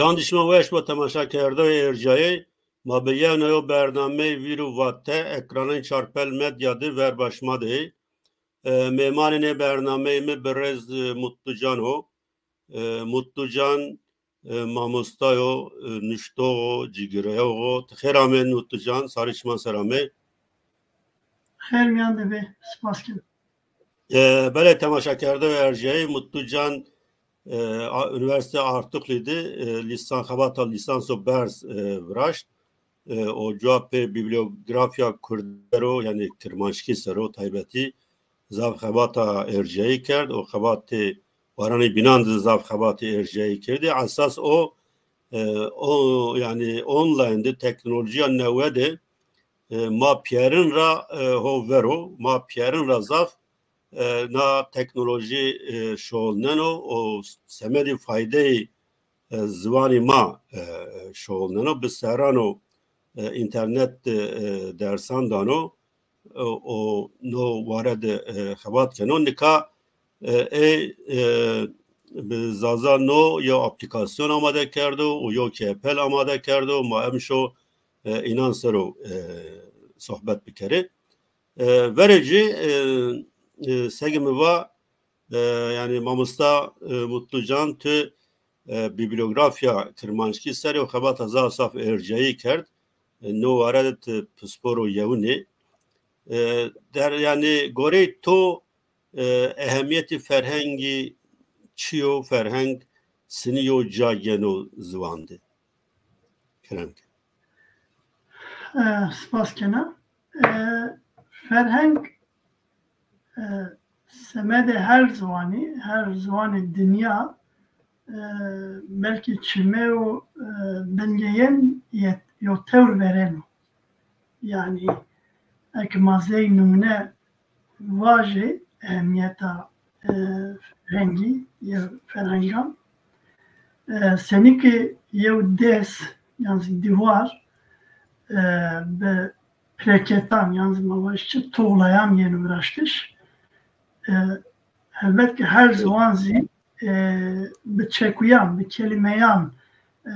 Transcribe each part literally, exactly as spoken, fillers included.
Can dişman weş bo temaşakerdoyê ercayey. Ma bi yewna yew bernameyê Vîr û Vate ekranên Çarpel Medya de verba şima de yê. E, mêmanê nê bernameyê mi bi rêz, e, Mutlu Can o. E, Mutlu Can, e, mamosta yo, e, nuştox o, cigîreyox o. Ti xêr amê Mutlu Can, sarê şima ser amê. Xêr mîyan de bê, spas kena. E, belê temaşakerdoyê ercayey, Mutlu Can, e, a, Unîversîteya Artuklu de, e, lîsan, xebata lîsanso berz, e, viraşt. E, o cuwa pê bîblîografya kurdî ser o, yanî kirmanckî ser o taybetî, zaf xebata ercayî kerd. O xebatê waranê bînan de zaf xebatê ercayî kerdî. Esas o, e, o, yanî online de, teknolojîya newe de, e, ma pîyerin ra, e, ho ver o, ma pîyerin ra zaf, e, na teknolojî, e, şoxulneno û semedê faydeyê, e, ziwanê ma, e, şoxulneno. Bi serran o, e, înternet de, e, dersan dano, e, û no ware de, e, xebat keno. Nika, e, ey, e, bi Zaza no yew aplîkasyon amade kerdo û yew kepel amade kerdo. Ma emşo, e, înan ser o, e, sohbet bikerê. E, verê ci, e, e, seke mi va, e, yanî mamosta, e, Mutlu Can, tu, e, bîblîografya kirmanckî ser o xebata zaf zaf ercayî kerd. E, no ware de ti pispor o yewin ê. E, der, yanî goreyê to, e, ehemîyetê ferhengî çi yo? Ferheng senî yo ca geno ziwan de? Kerem ke. E, spas kena. E, ferheng, e, semedê her ziwanî, her ziwanê dinya, e, belkî çime û, e, bingeyên yet-, yo tewr vereno. Yanî, eke ma zey nimûne vajê ehemîyeta, e, ferhengî, yê ferhengan. E, senî ke yew dês, yan zî dîwar, e, bi plaketan, yan zî ma vaj çi, toxlayan yeno viraştiş. E, helbet ke her ziwan zî, e, bi çekuyan, bi kelîmeyan, e,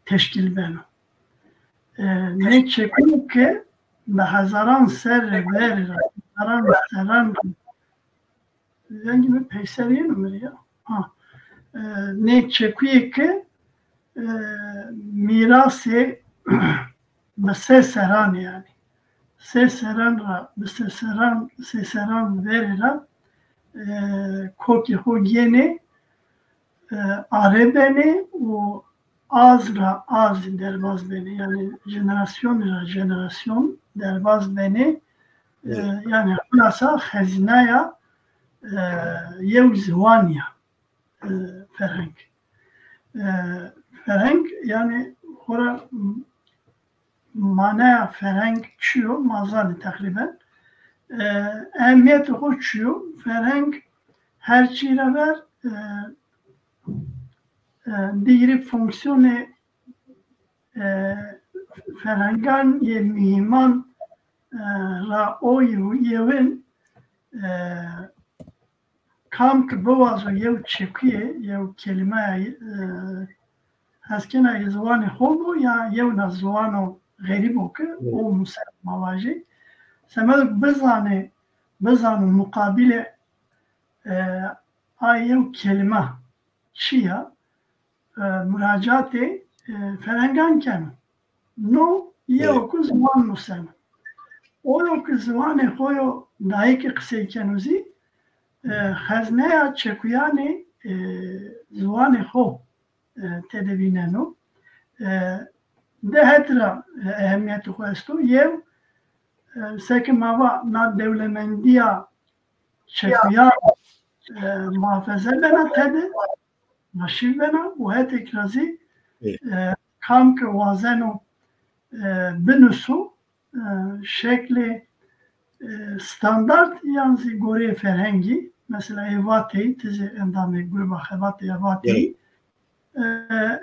teşkîl beno. E, nê çekuyo ke bi hezaran serrî verî ra, hezaran serran ra, vengê mi peyser yeno mi rê ya. Ha. E, nê çekuyê ke, e, mîrasê bi sê serran, yanî sê serran ra, bi sê serran, sê serran verî ra, e, kokê xo gênê, e, arê benê û az ra az derbaz benê. Yanî jenerasyonî ra jenerasyon derbaz benê. E, yanî xulasa xezînaya, e, yew ziwanî ya, e, ferheng. E, ferheng, yanî xora manaya ferheng çi yo, ma zanê teqrîben. E, ehemîyetê xo çi yo? Ferheng her çî ra ver, e, e, digirê fonksiyonê, e, ferhengan yê muhîman, e, ra o yew-, yewin, e, kam ke biwazo yew çekuyê, yew kelîmeya, e, hes kena yê ziwanê xo bo ya yewna ziwano xerîb o ke o museno ma vajî. Semedo ke bizanê, bizano muqabîlê, e, a yew kelîme çi ya, e, muracatê, e, ferhengan keno. No yew ku ziwan nuseno. O yo ku ziwanê xo yo dayîke qisey keno zî, e, xezneya çekuyanê, e, ziwanê xo, e, tede vîneno. E, di het ra, e, ehemîyetê xo esto. Yew, e, seke ma va na dewlemendîya çekuyan, e, muhafeze bena tede, arşîv bena û hetêk ra zî, e, kam ke wazeno, e, binuso, e, şeklê, e, standart yan zî goreyê ferhengî, mesela ê Vateyî, ti zî endamê gruba xebatê ya Vateyî, e,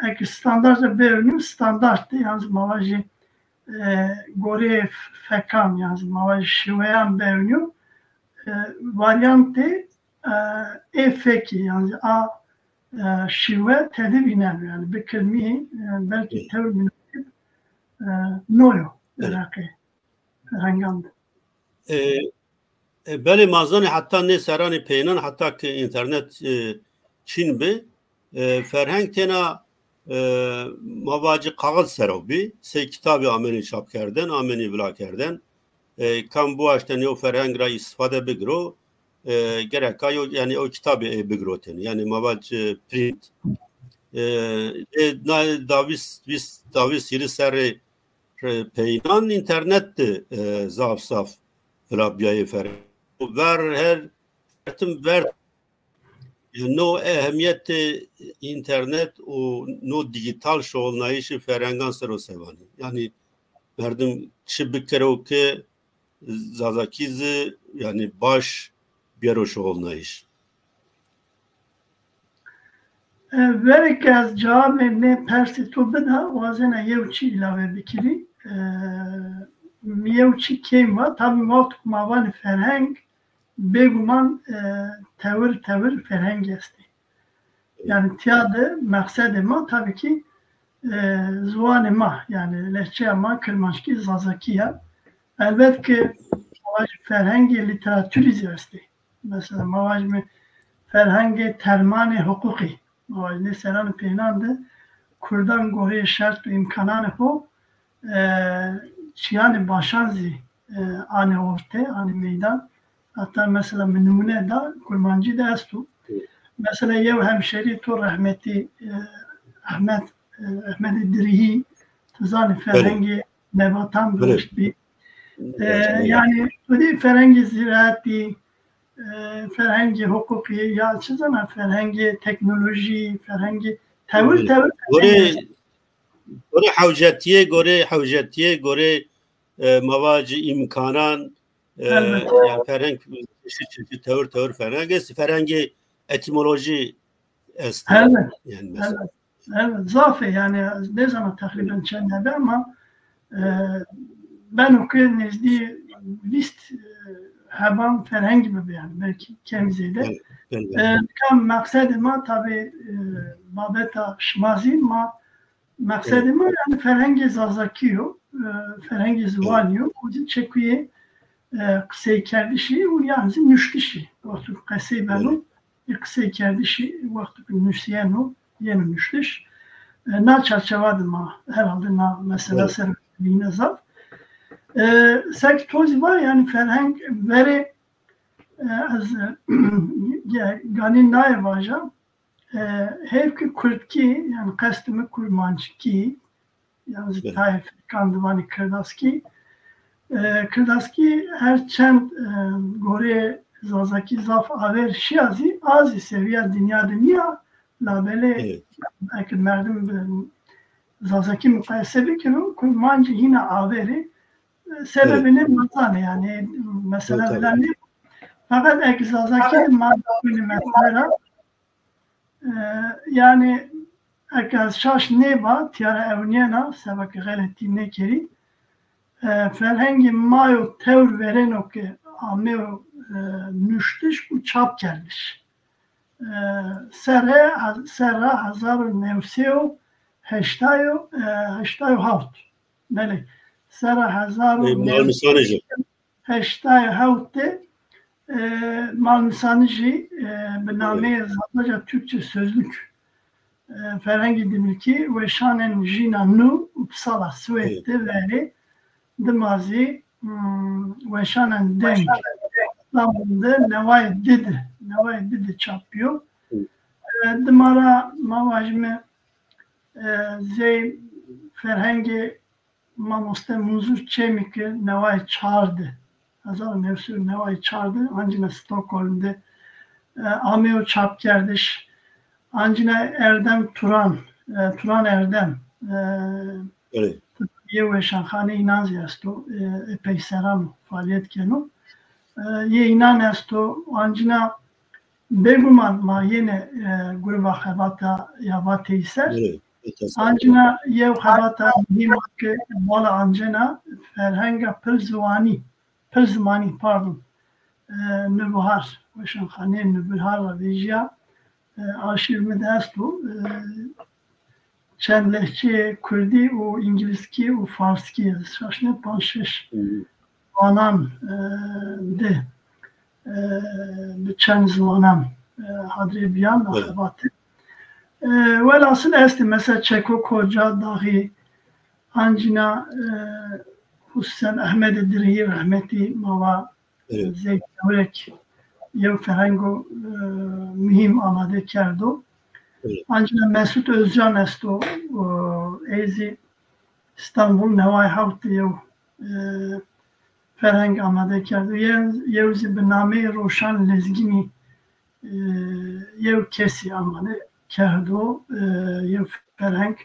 eke standart de biewnîyo, standart de, yan zî ma vajî, e, goreyê fekan, yan zî ma vajî şîweyan biewnîyo, e, varyantê, e, ê fekî, yan zî a, e, şîwe tedi vîneno. Yanî bi kilmî, e, belkî tewr münasib, e, no yo Iraqê ferhengan de. E, e, belê ma zanê heta nê serranê peyênan, heta ke înternet, e, çin bi, e, ferheng têna, e, ma vacî kaxid ser o bî. Sey kitabî amenî çapkerden, amenî vilakerden. E, kam biwaşten yew ferheng ra îstîfade bigiro, e, gereka yo, yanî o kitabî ê bigirotêne. Yanî ma vac, e, print. E, ê na da vîst, vîst, da vîst hîrî serrê, e, peyînan înternet de, e, zaf zaf vila bîyayê ferheng. Ver her tim ver no ehemîyetê înternet û no dîgîtal şuxulnayîşê ferhengan ser o se vanî. Yanî merdim çi bikero ke Zazakî zî, yanî, baş bîyero şuxulnayîş. E, verê ke ez cewabê nê persê to bida, wazena yew çî îlave bikirî. E, mi yew çî kêm va, tabî wexto ke ma vanê ferheng, bêguman, e, tewir tewir ferhengî estê. Yanî tîya de meqsedê ma tabî kî, e, ziwanê ma, yanî lehçeya ma, kirmanckî, zazakî ya. Elbet ke ma vajî ferhengê lîteraturî zî estê. Mesela ma vajîme ferhengê termanê huqûqî. Ma vajî nê serranê peyênan de kurdan goreyê şert û îmkananê xo, e, çîyanê başan zî, e, anê orte, anê meydan. Heta mesela mi nimûne da, kurmancî de esto. Mesela yew hemşerî to rehmetî, e, Ehmed, e, Ehmedê Dirihî, ti zanî ferhengê nebatan biroşt bî. E, yanî tu dî ferhengê zîraetî, e, ferhengê huqûqî, ya çi zana, ferhengê teknolojî, ferhengê tewir tewir. Gorê, gorê hewcetîye, gorê hewcetîye, gorê, e, ma vacî îmkanan, e, yanî ferheng çeşît çeşît tewir tewir ferheng est, ferhengê etîmolojî est. Elbet. Yanî mesela. Elbet, zaf ê, yanî ez nêzana teqrîben çend ebe ama, e, beno ke nêzdî vîst, e, heban ferhengî bibe, yanî belkî kemî zêde. E, nika meqsedê ma tabî, e, babeta şima zî ma, meqsedê ma yanî ferhengê zazakî yo, e, ferhengê ziwanî yo. O zî çekuyê, e, qiseykerdişî û yan zî nuştişî. Wexto ke qesey beno, ê qiseykerdişî wexto ke nusîyeno, yeno nuştiş. E, na çarçewa de ma herhalde na mesela ser vîne zaf. E, seke to zî va, yanî ferheng verê, e, ez, e, ge-, ganî naye vaja, e, heyf ke kurdkî, yanî qestê mi kurmanckî, yan zî tayê fêkan de vanê kirdaskî. E, kirdaskî her çend, e, goreyê zazakî zaf aver şîya zî, a zî sewîya dinya de nîya, labelê eke merdim bi zazakî muqayese bikero, kurmancî hîna aver ê. E, sebebê nê ma zanê, yanî mesela vila nê. Feqet eke zazakî de ma bikunê mesela, e, yanî eke ez şaş nêba, tîya ra ewnîyena, seba ke xeletî nêkerî. E, ferhengê ma yo tewr verêno ke ameyo, e, nuştiş û çapkerdiş. E, serre, serra hezar û new sey û heştay û, e, heştay û hewt. Belê, serra hezar û new sey û heştay û hewt de, e, Malmîsanijî, e, bi nameyê Zazaca Türkçe Sözlük, e, ferhengê dimilkî weşanên Jîna Nû, Uppsala, Swêd de verê. Dima zî, hmm, weşanên deng Îstanbul de newayê di de, newayê di de çap bîyo. E, dima ra ma vajîme, e, zey ferhengê mamoste Munzur Çemî ke newayê çar de, hezar û new sey û newayê çar de, ancîna Stockholm de, e, ameyo çapkerdiş. Ancîna Erdem Turan, e, Turan Erdem, e, yê weşanxaneyê înan zî esto, e, epey serran o, faalîyet keno. E, yê înan esto, ancîna bêguman ma yenê, e, gruba xebata ya vateyî ser. Ancîna yew xebata muhîm a ke bala ancena ferhenga pil ziwanî, pil zimanî, pardon, e, Nubihar, weşanxaneyê Nubihar ra vejîya, e, arşîv mi de esto. E, çend lehçeyê kurdî û îngilizkî û farskî, şaşne panc şeş ziwanan, e, de, e, bi çend ziwanan, e, hadrê bîyan a xebatî. E, welhasil estê mesela Çeko Koca, Daxî, ancîna, e, hususen Ehmedê Dirihî rehmetî ma va zey tewrek yew ferhengo, e, muhîm amade kerdo. Ancîna Mesut Özcan esto, e, ey zî Îstanbul neway hewt de yew, e, ferheng amade kerdo. Yew, yew zî bi nameyê Roşan Lezgînî, e, yew kesî amade kerdo, e, yew ferheng,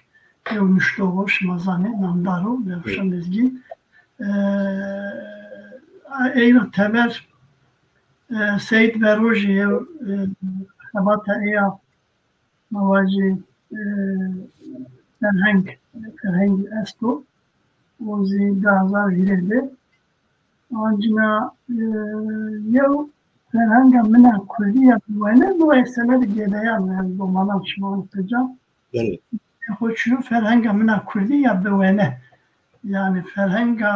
yew nuştoxo, şima zanê, namdar o, Roşan Lezgîn. E, ey ra teber, e, Seyîd Berojî yew, e, xebata ey a ma vajî, e, ferheng, ferhengî esto. O zî di hezar hîrê de. Ancîna, e, yew ferhenga min a kurdî ya bi wene, no ê semedê gêdeyan, ez domanan şima qeca. Belê. Xo çiyo ferhenga min a kurdî ya bi wene. Yanî ferhenga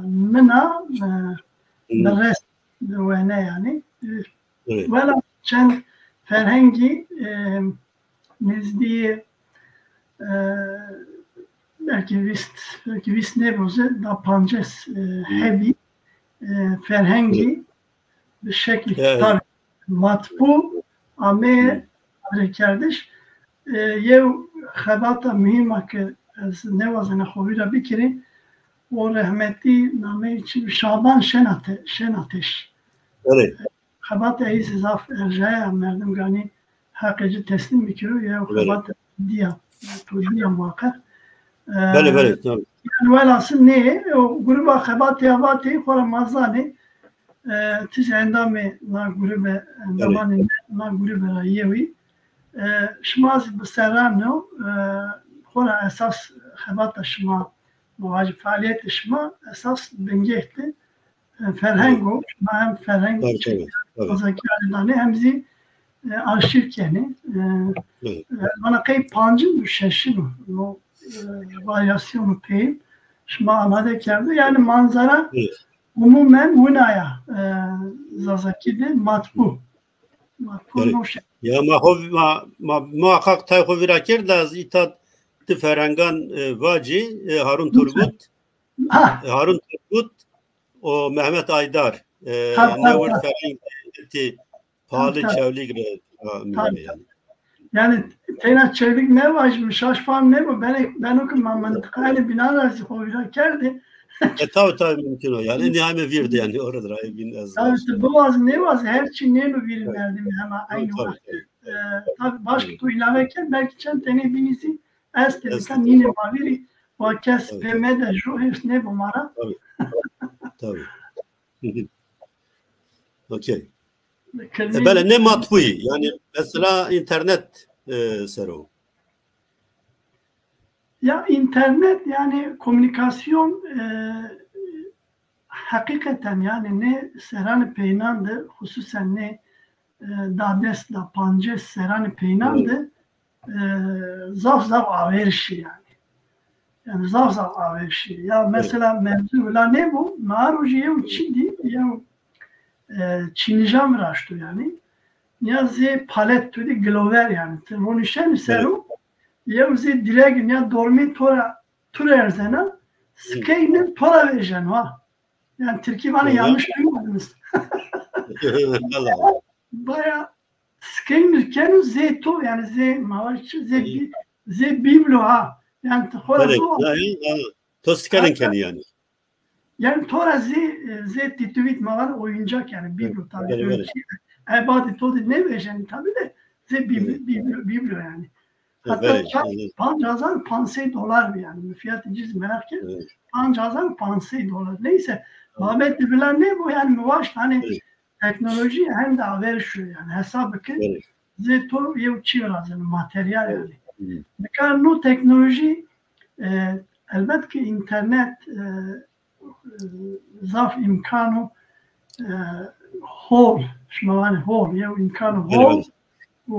min a, e, bi rest, bi wene yanî. E, wela çend ferhengî, e, nêzdîyê, e, belkî vîst, belkî vîst nêbo zî, da pancês, e, hebî, e, ferhengî bi şeklî kitabî matbû ameyê adekerdiş. E, yew xebata muhîm a ke ez nêwazena xo vîra bikirî, o rehmetî nameyê çi, Şaban Şenate-, Şenateş. Belê. Xebata ey zî zaf erjaye ya, merdim ganî heqê ci teslîm bikiro, yew xebata dîya, to dîya muheqeq. E, belê, belê, tabii. Yanî welhasil nê, o gruba xebatê ya vatê, xora ma zanê, e, ti zî endamê na grube, endamanê na grube ra yewî. E, şima zî bi serran o, e, xora esas xebata şima, ma vajî faalîyetê şima esas bingeh de, e, ferheng o. Şima hem ferheng, tabii, tabii, tabii, Zazakî danê hem zî, e, arşîv kenê. E, e, vana qey pancin û şeşin o, no, e, varyasyon û peyîn şima amade kerdo. Yanî manzara umumen wina ya, e, Zazakî de matbû. Belê. Ya ma xo, ma, ma muhaqqaq tay xo vîra kerd, ez îta di ferhengan, e, vacî, e, Harun Turgut. E, Harun Turgut û Mehmet Aydar. E, ne wir ferheng ti Pahalı Çewlîg re, a, mîyanê yanî. Yanî teyna Çewlîg nêvajîme, şaş fam nêbo, beno, beno ke ma mintiqayê bînan ra zî xo vîra kerdê. E, tabii, tabii, mümkün o. Yanî nihayet vîr de yanî, oradır, ay bin ez. Tabii, ti biwazî nêwazî, her çî nêno vîrê merdimî hema eynî wext. E, tabii, baş ke to îlave kerd, belkî çend tenê bînî zî estê, nika nînê ma vîrî, wa kes pê mede, ju hêrs nêbo ma ra. Tabii. Tabii. Okey. E, belê, nê matbûyî, yanî mesela înternet, e, ser o. Ya înternet, yanî komunîkasyon, e, heqîqeten yanî nê serranê peynan de, xusûsen nê, e, da des, da pancês serranê peynan de, e, zaf zaf aver şî yanî. Yanî zaf zaf aver şî. Ya mesela mewzu vila nêbo, ma rojî yew çî dî, yew, e, çînîja viraşto yanî. Nîya zê palet tu dî gilover yanî. Ti ronîşenî ser o, yew zê dîreg nîya dormê to ra, tu ra erzena, skeynin to ra vejeno ha. Yani Türkiye bana yanlış duymadınız. Baya skeynin kenu zê to, yani zê mavaççı, zê, bi-, zê biblo ha. Yani xora to. To skenin keni yani. Yani to ra zê, zê titüvit mavan oyuncak yani biblo tabii. Ebadi to de ne vejen tabii de zê biblo, biblo, biblo yani. Hatta çay panc hazar panc sey dolar bi yani. Mi fiyatı ciz merak et. Panc hazar panc sey dolar. Neyse. Babetî filan nêbo yani, mi waşt hani teknoloji hem de aver şu yani. Hesabı ki zê to yew çî razeno, materyal yani. Nika no teknoloji, e, elbet ki internet, e, e, zaf îmkano, e, hol, şima vanê hol, yew îmkano hol, û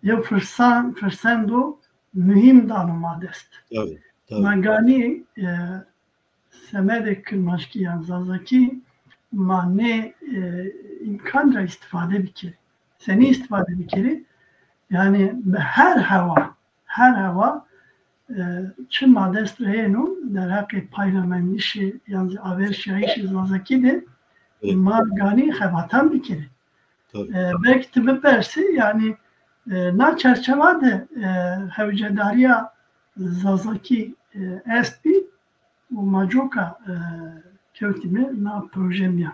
yew firsan, firsendo muhîm dano ma dest. Tabii, tabii. Ma ganî, e, semedê kirmanckî yan zazakî ma nê, e, îmkan ra îstîfade bikerî. Senî îstîfade bikerî? Yanî bi her hewa, her hewa, e, çi ma dest ra yeno derheqê paynamendişê yan zî averşîyayîşê zazakî de ma ganî xebatan bikerî. Tabii. E, belkî ti bipersî, yanî, e, na çerçeva de, e, hewcedarîya zazakî, e, estbî û ma coka, e, kewtîme na proje mîyan.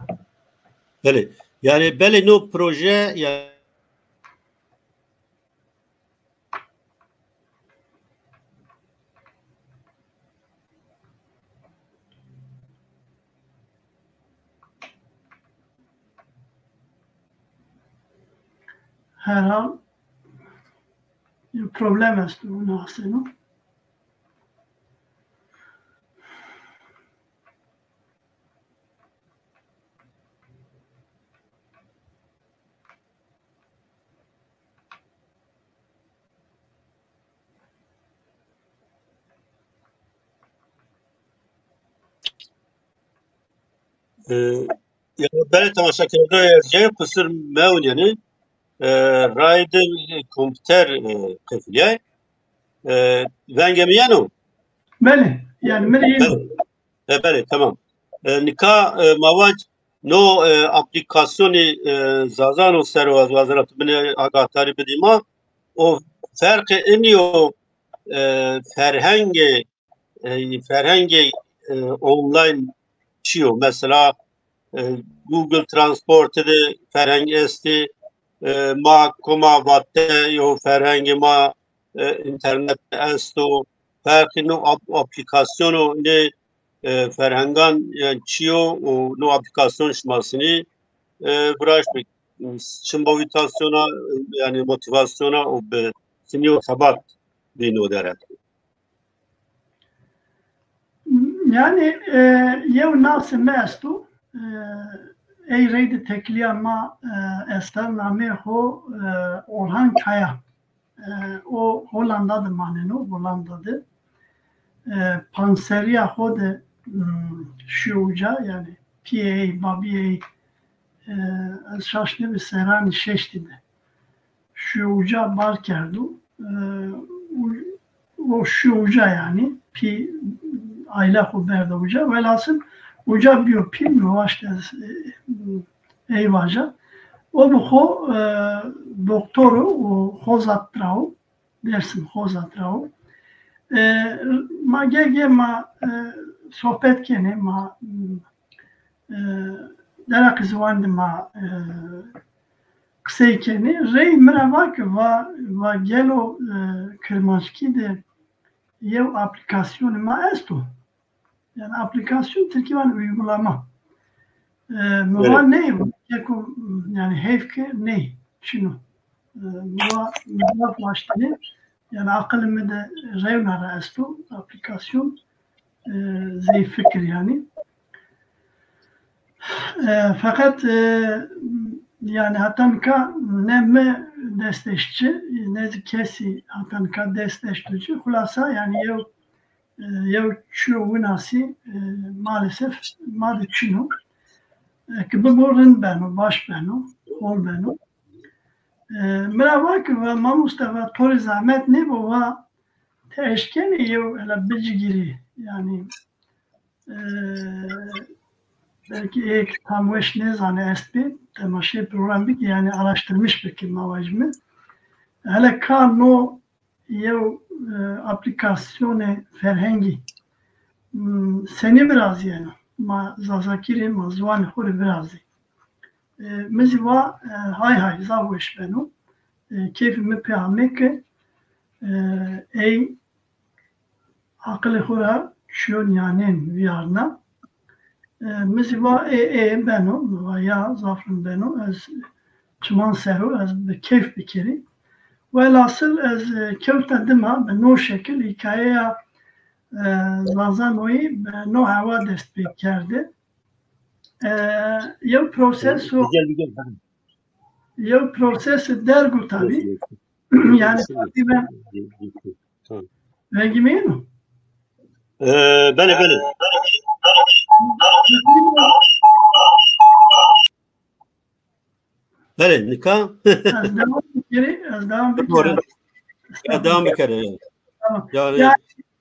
Belê. Yanî belê no proje ya Herhal yew problem esto, naseno. E, ya belê temaşekerdoyê ez cayê qusur mewnîyenî. E, rayê de kompîter, e, qefilîyay. E, vengê mi yeno? Belê, yanî mi rê yeno. Belê. E, belê, tamam. E, nika, e, ma vac no, e, aplîkasyonî, e, Zazano ser o ez wazen ra tu binê agahdarî bidî ma. O ferqê inî yo, e, ferhengê, e, ferhengê, e, online çi yo? Mesela, e, Google Transportî de ferheng estî, e, ma koma vate yo ferhengê ma, e, înternet esto. Ferqî no ap-, aplîkasyono nê, e, ferhengan yanî çi yo û no aplîkasyon şima sinî, e, viraşt bi çi movîtasyona, e, yanî motîvasyona û bi sinî yo xebat bî no dere. Yanî, e, yew nasê mi esto, e, ey reyde teklîya ma, e, esta, nameyê xo, e, Orhan Kaya. E, o Hollanda de maneno, Hollanda de. E, panserîya xo de, m, şîyo uca, yanî pîyê ey, babîyê ey, e, ez şaş nêbi, serranê şeştî de. Şîyo uca bar kerdo. E, u-, o şîyo uca yanî. Pî aîle xo berdo uca. Welhasil uca bîyo pîl, mi waşt ez, e, ey vaja. O bi xo, e, doktor o û Xozat ra o. Dêrsim Xozat ra o. E, ma ge-ge ma, e, sohbet kenê, ma, e, derheqê ziwan de ma, e, qisey kenê. Rey mi ra va ke va, va gelo, e, kirmanckî de yew aplîkasyonê ma esto? Yanî aplîkasyon tirkî vanê uygulama. E, mi va ney, keko, yanî heyf ke ney, çin o. E, mi va, mi va waştîne, yanî aqilê mi de rewna ra esto aplîkasyon, e, zey fikir yanî. E, feqet, e, yanî heta nika ne mi dest eşt ci, ne zî kesî heta nika dest eşto ci. Xulasa yanî yew, e, yew çîyo winasî, e, maalesef ma de çin o. E, ke bibo rind beno, baş beno, hol beno. E, mi ra va ke va mamoste, va to rê zehmet nêbo, va ti eşkenê yew hela bicigîrî, yanî, e, belkî êk tam weş nêzanê estbî, temaşeyê program bikî, yanî araştirmiş bikî ma vajîme. Hele ka no yew, e, aplîkasyonê ferhengî, m, senî virazîyeno? Ma zazakî rê, ma ziwanê xo rê virazê. E, mi zî va, e, hay hay, zaf weş beno. E, keyfê mi pê amê ke, e, ey aqilê xo ra çîyo nîyanên vîyarna. E, mi zî va ê, ê, beno, mi va ya, zaf rind beno, ez çiman ser o, ez bi keyf bikerî. Welhasil ez, e, kewta dima bi no şekil hîkayeya, e, Zazanoyî bi no hewa dest pê kerde. E, yew proses o. Güzel, güzel. Yew prosesê derg o tabî. Yanî tabî ben vengî mi yeno? E, belê, belê. Belê, nika. Ez devam bikerî, ez devam bikerî. Ya, devam bikerî. Tamam. Yani, ya,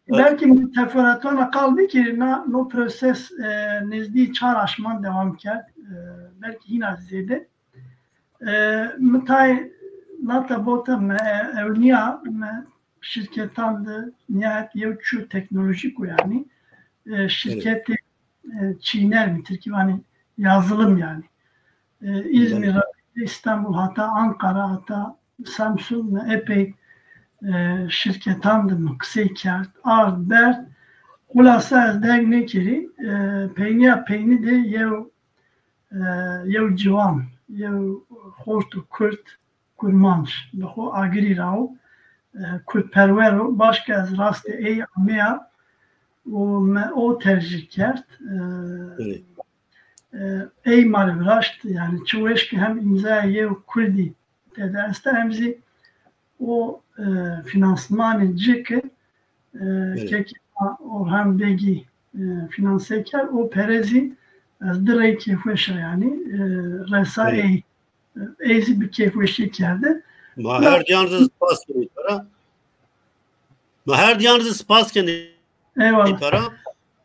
belkî mi teferruatona qal bikerî, na, no proses, e, nêzdî çar aşman devam kerd. E, belkî hîna zêde. E, mi tay lata bota mi, e, ewnîya mi şirketan de nihayet yew çû teknolojîk o yanî. E, şirketê, e, çîner mi, tirkî vanî yazılım yanî. E, Îzmîr ra, Îstanbul hata Ankara hata Samsun mi epey, e, şirketan de mi qisey kerd, ard berd. Xulasa ez derg nêkerî, e, peynîya peynî de yew, e, yew ciwan, yew xorto kurd, kurmanc, bi xo agirî ra o, e, kurdperwer o, baş ke ez rastê ey ameya û mi o tercîh kerd. E, e, ey ma rê viraşt, yanî çi weş ke hem îmzaya yew kurdî tede esta, hem zî o, e, finansmanê ci ke, e, kekê ma Orhan Begî, e, finanse kerd, o pere zî ez di rey kêfweş a yanî, e, resa ey. E, ey zî bi kêfweşî kerde. Ma her diyan zî spas kenî para. Ma her diyan zî spas kenî para.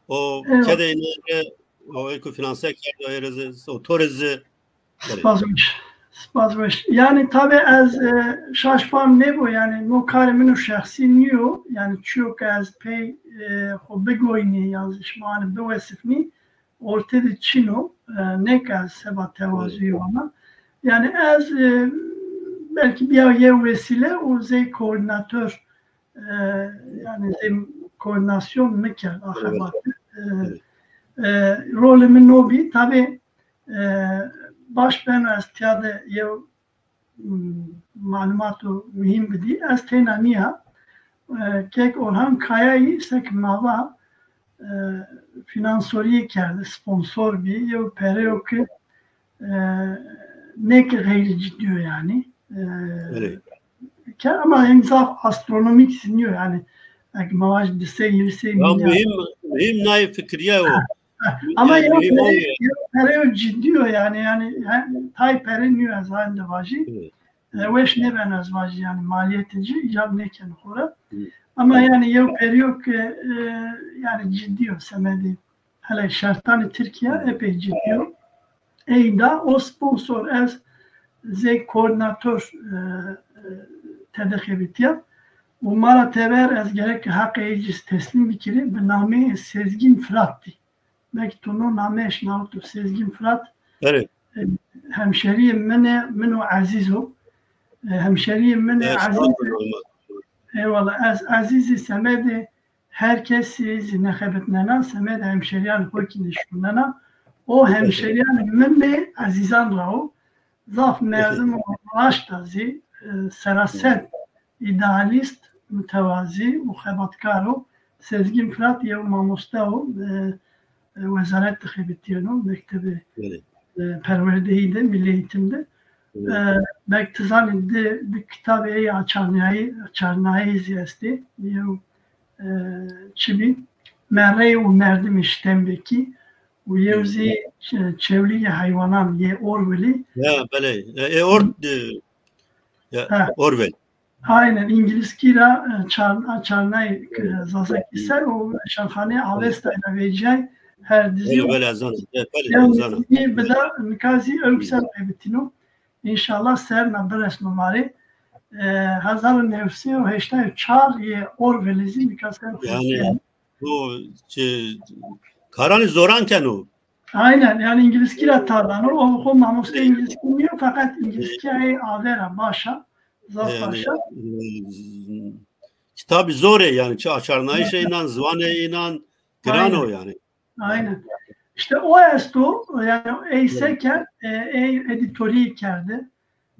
O kedê înan rê, o ey ku finanse kerdo, ey rê zî, o to rê zî. Spas weş. Spas weş. Yanî tabî ez, e, şaş fam nêbo, yanî no karê min o şexsî nîyo. Yanî çîyo ke ez pey, e, xo bigoynî ya zî şima hanî biwesifnî, ortê de çin o. E, nê ke ez seba tewazuyî vana. Yanî ez, e, belkî bîya yew wesîle û zey koordînator, e, yanî zey koordînasyon mi kerd a xebate. E, e, rolê mi no bî. Tabî, e, baş beno ez tîya de yew, m, malumato muhîm bidî. Ez teyna nîya. E, kek Orhan Kayayî seke ma va, e, finansorîye kerde, sponsor bî. Yew pereyo ke, e, nê ke xeyrî cidî yo yanî. E, ke ama en zaf astronomîk zî nîyo yanî. Eke ma vaj di sey, hîrê sey milyar. Muhîm, muhîm nayê fikirîye o. Ama yew pere, yew pere yo cidî yo yanî, yanî tay pere nîyo ez hayn de vajî. E, weş nêbeno ez vajî yanî malîyetê ci îcab nêkeno xo ra. Ama yanî yew perî yo ke, e, yanî cidî yo semedê hele şertanê Tirkîya epey cidî yo. Ey da o sponsor ez zey koordînator, e, e, tede xebitîya. Û ma ra teber ez gerek ke heqê ey ci teslîm bikirî, bi nameyê Sezgin Firat dî. Belkî to no name eşnawito, Sezgin Firat. E, hemşerîyê min ê, min o ezîz o. E, hemşerîyê min ê ezîz. Eyvallah. Ez ezîzî semedê her kesî zî nêxebitnena, semedê hemşerîyanê xo kî nêşonena. O hemşerîyanê min ê ezîzan ra o. Zaf merdim o, raşta zî, e, seraser îdealîst, mutewazî û xebatkar o. Sezgin Firat yew mamoste o, e, e, wezaret de xebitîyeno, mektebê, e, perwerdeyî de, milî eğitim de. E, belkî ti zanî di, di kitabê ey açarnayî, açarnayî zî estê. Yew, e, çi bî? Merrey û merdimê Ştembekî. Û yew zî çe-, çewlîgê heywanan yê Orwellî. Ya, belê. E, Or-, e, ya, Orwell. Aynen, îngilizkî ra, e, çar-, açarnayî, e, zazakî ser û Weşanxaneyê Avestayî ra vecîyay her dizî. Belê, belê, ez zana. Belê, ez zana. Bida, nika zî ewk ser xebitîno. Înşallah serna biresno ma rê. E, hezar û new sey û heştay û çar yê Orwellî zî nika ser xo. Yanî, o, çi, karanî zoran keno. Aynen, yanî îngilizkî ra tadano. O xo mamoste îngilizkî nîyo, feqet îngilizkîya ey aver a, baş a, zaf baş a. E, kitabî zor ê yanî, çi açarnayîşê înan, ziwanê înan giran o yanî. Aynen. Îşte o esto, yanî ey se kerd, e, ey edîtorî kerde.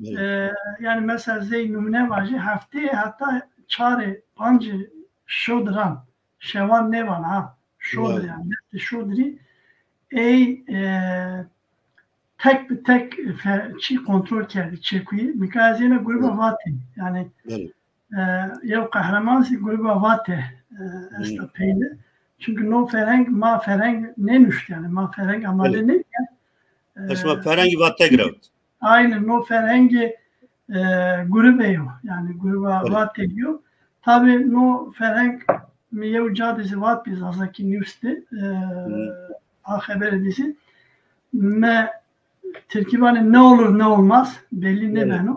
E, yanî mesela zey numune vajî, hefteyê heta çarê, pancê şodir a, şevan nêvan ha, şodir yanî, heftê şodirî ey, e, tek bi tek fe-, çî kontrol kerdî, çekuyî. Nika ez yena gruba Vatê. Yanî, e, yew qehreman zî gruba Vatê, e, esta peyde. Çunkî no ferheng, ma ferheng nênuşt, yanî ma ferheng amade nêkerd. E, şima ferhengî Vate girewt. Aynen, no ferhengê, e, grubê yo. Yanî gruba Vatê yo. Tabî no ferheng mi yew ca de zî vat bî, Zazakî News de, e, a xeberê de zî. Me Tirkî vanê ne olur ne olmaz, belli nêbeno.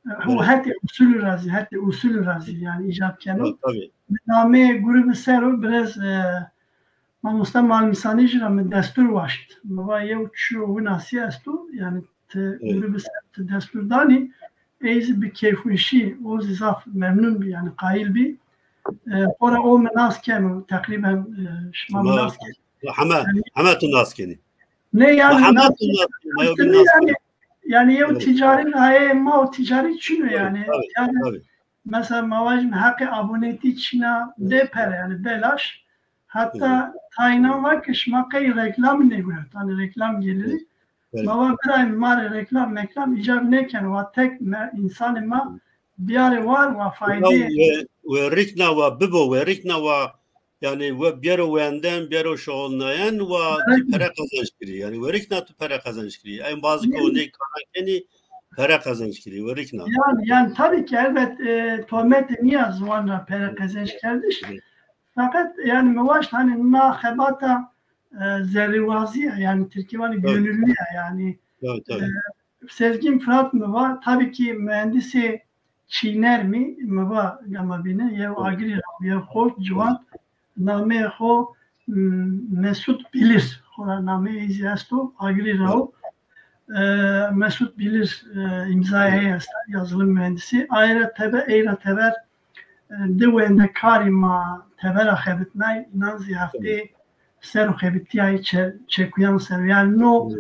E, û hetê usulî ra zî, hetê usulî ra zî yanî îcab keno. Mi nameyê grubî ser o birêz, e, mamoste Malmîsanijî ra mi destur waşt. Mi va yew çîyo winasî esto, yanî ti grubî ser ti destur danî, ey zî bi keyfweşî, o zî zaf memnun bî, yanî qayîl bî. E, xora o mi nas keno, teqrîben, e, şima mi nas kenî. Heme, heme tu nas kenî. Nê yanî, heme tu nas kenî, ma yew nas kenî. Yanî yew tîcarî, raye ma o tîcarî çin o yanî. Yanî mesela ma vajîme heqê abonetî çin a, bê pere yanî belaş. Heta tayînan va ke şima qey reklamî nêgureto. Yanî reklam gelirî. Ma va birayê mi, ma rê reklam meklam îcab nêkeno. Wa tek me, însanê ma biyarê war, wa faydê. We, we rikna wa bibo, we rikna wa, yanî we biyero wenden, biyero şoxulnayen, wa tu pere qezenc kirî. Yanî we rikna tu pere qezenc kirî. Embazî ke o nê karan kenî, pere qezenc kirî. We rikna. Yanî, yanî tabî ki elbet, e, tohmetê nîya ziwan ra pere qezenc kerdiş. Feqet yanî mi waşt hanî na xebata, e, zerrîwazî ya, yanî tirkî vanî gönüllü ya yanî. E, Sezgin Fırat mi va, tabî ki muhendisê çîner mî, mi va gama bîne, yew agirî ra o, yew xort ciwan, nameyê xo, m, Mesut Bilir, xora nameyê ey zî esto, agirî ra o. E, Mesut Bilir, e, îmzayê ey esta, yazılım mühendisi. Aye ra teber, ey ra teber, e, di wendekarî ma teber ra xebitnay, înan zî heftê ser o xebitîyayî çe-, çekuyan ser o. Yanî no,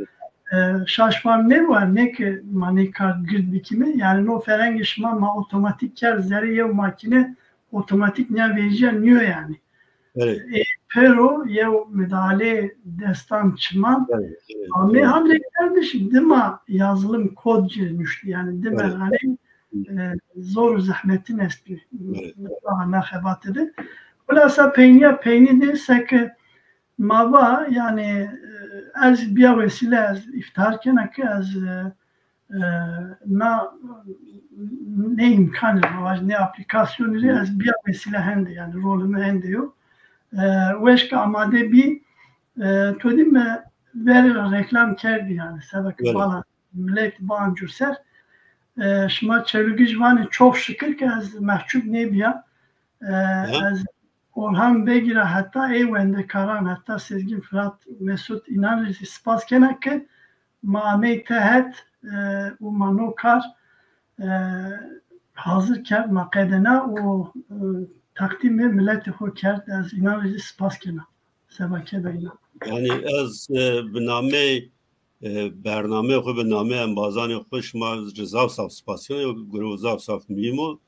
e, şaş van nêwa, nê ke ma nê kar gird bikîme. Yanî no ferhengê şima ma otomatîk kerd zerê yew makîne, otomatîk nîya vejîya nîyo yanî. E, pêro yew midalê destan çiman. Amê handê kerdiş, dima yazılım kod ci nuştî. Yanî dima hanî, e, zor û zehmetin estbî. Daha na xebate de. Xulasa peynîya peynî de seke ma va, yanî, e, ez bîya wesîle, ez îftîhar kena ke ez, e, e, na, nê îmkanî ra, ma vaj nê aplîkasyonî rê ez bîya wesîle hende, yanî rolê mi hende yo. E, weş ke amade bî, e, to dî mi verê ra reklam kerdî yanî, seba ke bala milet bancû ser. E, şima Çelugij vanê, çok şükür ke ez mehcup nêbîya. E, ez Orhan Begî ra heta ê wendekaran, heta Sezgin Fırat, Mesut, înan rê zî spas kena ke ma amey tehet, e, û ma no kar, e, hazir kerd, ma qedena û, e, teqdîmê miletê xo kerd. Ez înan rê zî spas kena. Seba keda înan. Yanî ez, e, bi nameyê, e, bernameyê xo, bi nameyê embazanê xo şima rê zaf zaf spas kena. Yew gurew zaf zaf muhîm o.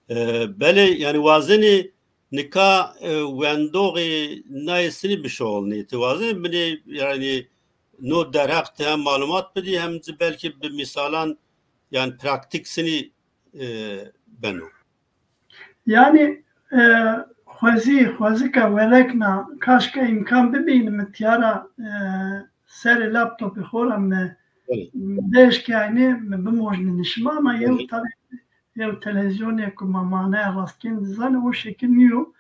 E, belê, yanî wazenê nika, e, wendoxê nayê sinî bişoxulnê. Ti wazenê binê, yanî no derheq ti hem malumat bidî, hem zî belkî bi mîsalan, yanî praktîk sinî, e, beno. Yanî, e, xwezî, xwezika werekna, kaşka îmkan bibîn mi tîya ra, e, serê laptopê xo ra mi bieşkîyaynê, mi bimojnînê şima, ama yew tabî yew televîzyonê ku ma manaya rastgên dizanê, o şekil nîyo.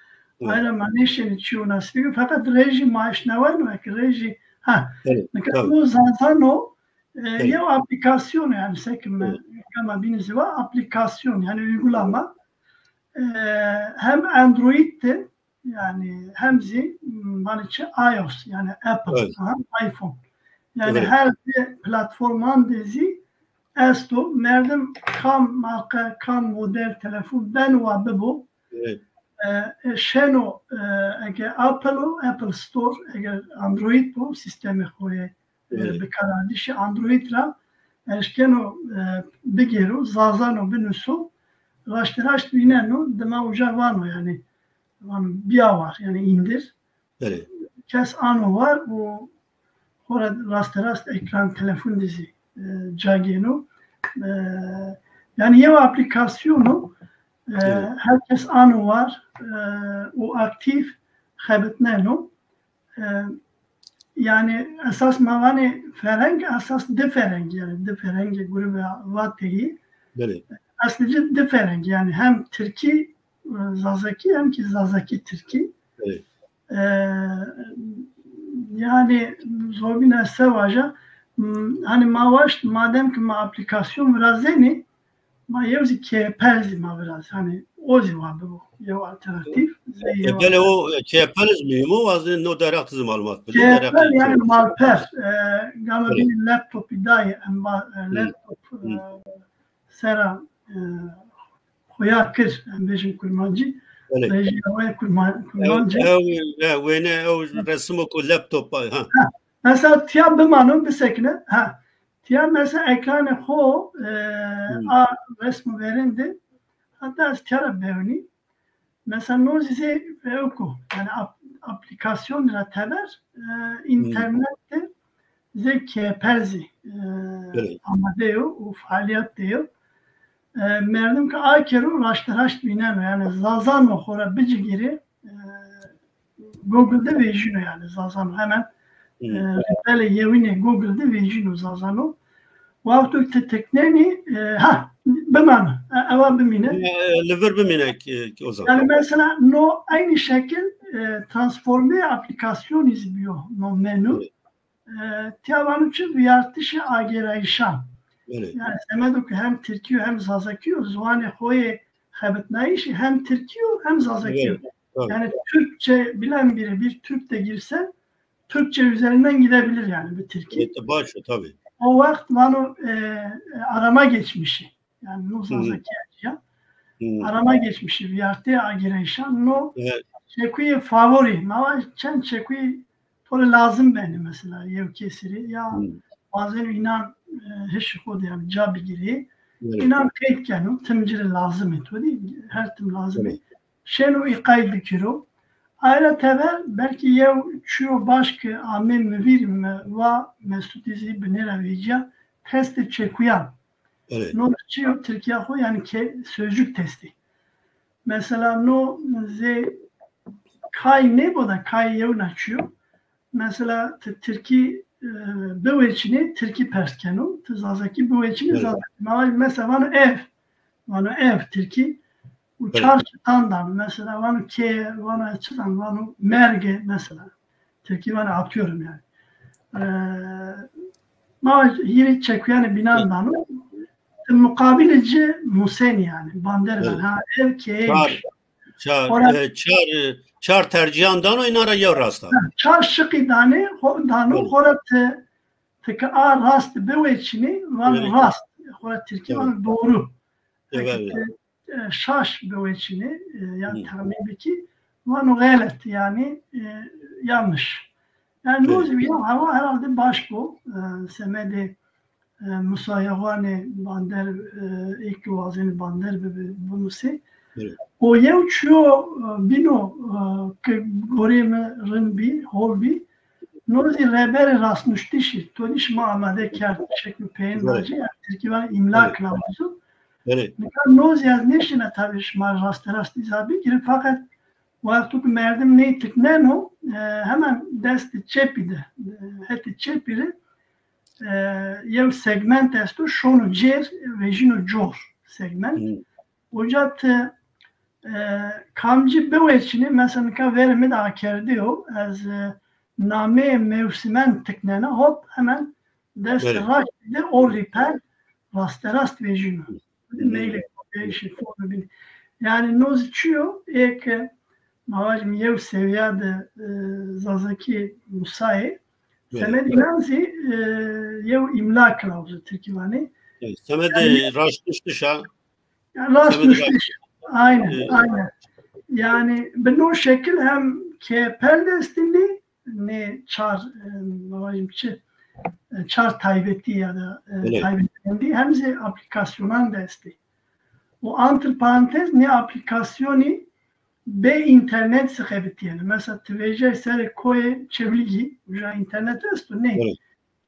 Aye ra ma nêşenê çîyo nasî bikî. Feqet rejî ma eşnaweno, eke rejî, ha, nika no Zazan o, e, yew aplîkasyon o, yanî seke mi gama bînî zî va aplîkasyon, yanî uygulama. E, hem Android de, yanî hem zî, m, vanê çi, iOS, yanî Apple, ha, iPhone. Yanî her di platforman de zî esto, merdim kam marka, kam model telefon beno wa bibo, e, e, şeno, e, ege Apple o, Apple Store, ege Android bo, sîstemê xo yê, e, bikarardişê Android ra eşkeno, e, bigêro, Zazan o binuso, raştî raşt vîneno, dima uca vano, yanî, vano bîya war, yanî indir. Kes ano war û Xora rasterast ekran telefon de zî, e, ca gêno. E, yanî yew aplîkasyon o, e, her kes ano war, e, û aktîf xebitneno. E, yanî esas ma vanê ferheng, esas di ferheng, yanî di ferhengê grûbe Vateyî. Belê. Eslî ci di ferheng, yanî hem tirkî, e, zazakî, hem kî zazakî tirkî. Belê. E, yanî zobîna se vaja, m, hanî ma waşt, madem ki ma aplîkasyon virazenî, ma yew zî keyepel zî ma viraz. Hanî o zî wa bibo yew alternatîf. Zey yew Belê, o keyepel zî muhîm o, wazî no derheq ti zî malumat bidî. Keyepel yanî malper, e, gama bînî laptopî dayê, em va, e, laptop, e, sera, e, xuya kir, em bêjin kurmancî. Belê. Rejîya we kurma-, kurmancî. Ew, ew, e, wêne, ew resimo ku laptop, ha. Ha, mesela tiya bimano, bisekine. Ha. Tiya mesela ekranê xo, e, a resmo verên de, hatta ez tiya ra bewnî. Mesela no zî zey ewk o. Yanî ap-, aplîkasyon ra teber, e, înternet de zey keyepel zî, e, amade yo û faalîyet de yo. E, merdim ke akero raşteraşt vîneno. Yanî zazano xora bicigîrê, e, Google de vejîno yanî zazano. Hemen, e, rîpelê yewînê Google de vejîno zazano. Wexto ti tiknenî, e, ha, bimane. E, ewa bimîne. E, li vir bimîne ki, ki Ozan. Yanî mesela no eynî şekil, e, transformê aplîkasyonî zî bîyo no menû. E, tiya vano çi, vîyartişê agêrayîşan. Yanî semedo ke hem tirkî yo hem zazakî yo, ziwanê xo yê xebitnayîşî hem tirkî yo hem zazakî yo. Yanî Türkçe bilen biri bir Türk de girse Türkçe üzerinden gidebilir yani bu tirkî. Evet, baş o, tabii. O wext vano, e, e, arama geçmişi. Yanî no zazakî ya. Arama geçmişi, vîyartê agêrayîşan, no çekuyê favorî. Ma va çend çekuyî to rê lazim benê mesela yew kesî rê ya wazeno înan, e, hişê xo de yanî ca bigîrê. Belê. Înan qeyd keno, tim ci rê lazim ê to dî, her tim lazim ê. Belê. Şêno îqay bikiro. Ay ra teber belkî yew çîyo baş ke amê mi vîr, mi va Mesutî zî binê ra vecîya, testê çekuyan. Belê. No çi yo, tirkîya xo yanî ke-, sözcük testi. Mesela no zey kay nêbo da, kay yewna çi yo. Mesela ti tirkî, e, biweçînê, tirkî pers keno. Ti zazakî biweçînê, zazakî. Ma mesela vano ev. Vano ev tirkî. Û çar çitan dano. Mesela vano keye, vano ez çitan, vano merge mesela. Tirkî vano atıyorum yani. E, ma hîrê çekuyanê bînan dano. Ti muqabilê ci musenî yani. Bander ben. Ha, ev keyeymiş. Çar, e, çar, e, çar tercîhan dano, înan ra yew rast a. Ha, çar şiqî danê, xo-, dano, xora ti, ti ke a rast biweçînê, vano rast. Xora tirkî vano doğru. Eke ti, e, şaş biweçînê, e, ya tahmîn bikî, vano xelet, yanî, e, yanlış. Yani no zî ya hewa herhalde baş bo, e, semedê e, musayaxanê bander, e, ê ke wazenê bander bibi, bimusê. Evet. O yew çîyo, e, bîno, e, ke gorê mi rind bî, hol bî. No zî reberê rastnuştişî, to dî şima amade kerd, şekl peyên vacî, yanî tirkî vanê îmla kılavuzu. Evet. Nika no zî ez nêşîna tabî şima rasterast îza bigîrim, fakat wexto ke merdim ney tikneno, e, hemen destê çepî de, e, hetê çepî de, e, yew segment esto, şono cêr, vejîno cor segment. Uca ti, e, kamcî biweçînê, mesela nika verê mi de akerdî yo, ez, e, nameyê mewsimen tiknena, hop, hemen dest raştî de o rîpel rasterast vejîno. Meylê xo bêşî, formu bînî. Yanî no zî çi yo, ê ke ma vajîm yew sewiya de, e, zazakî musayê, semedê înan zî, e, yew îmla kılavuzu tirkî vanê. Evet, semedê raştnuştiş a. Yanî raştnuştiş. Aynen, aynen. Yanî bi no şekil hem keyepel de estînî, nê çar, e, ma vajîm çi, e, çar taybetî ya da, e, taybetmendî hem zî aplîkasyonan de estê. Û antir parantez nê aplîkasyonî, bê înternet zî xebitîyeno. Mesela ti vejîyay serê koyê Çewlîgî, uca înternet esto? Nê. Evet.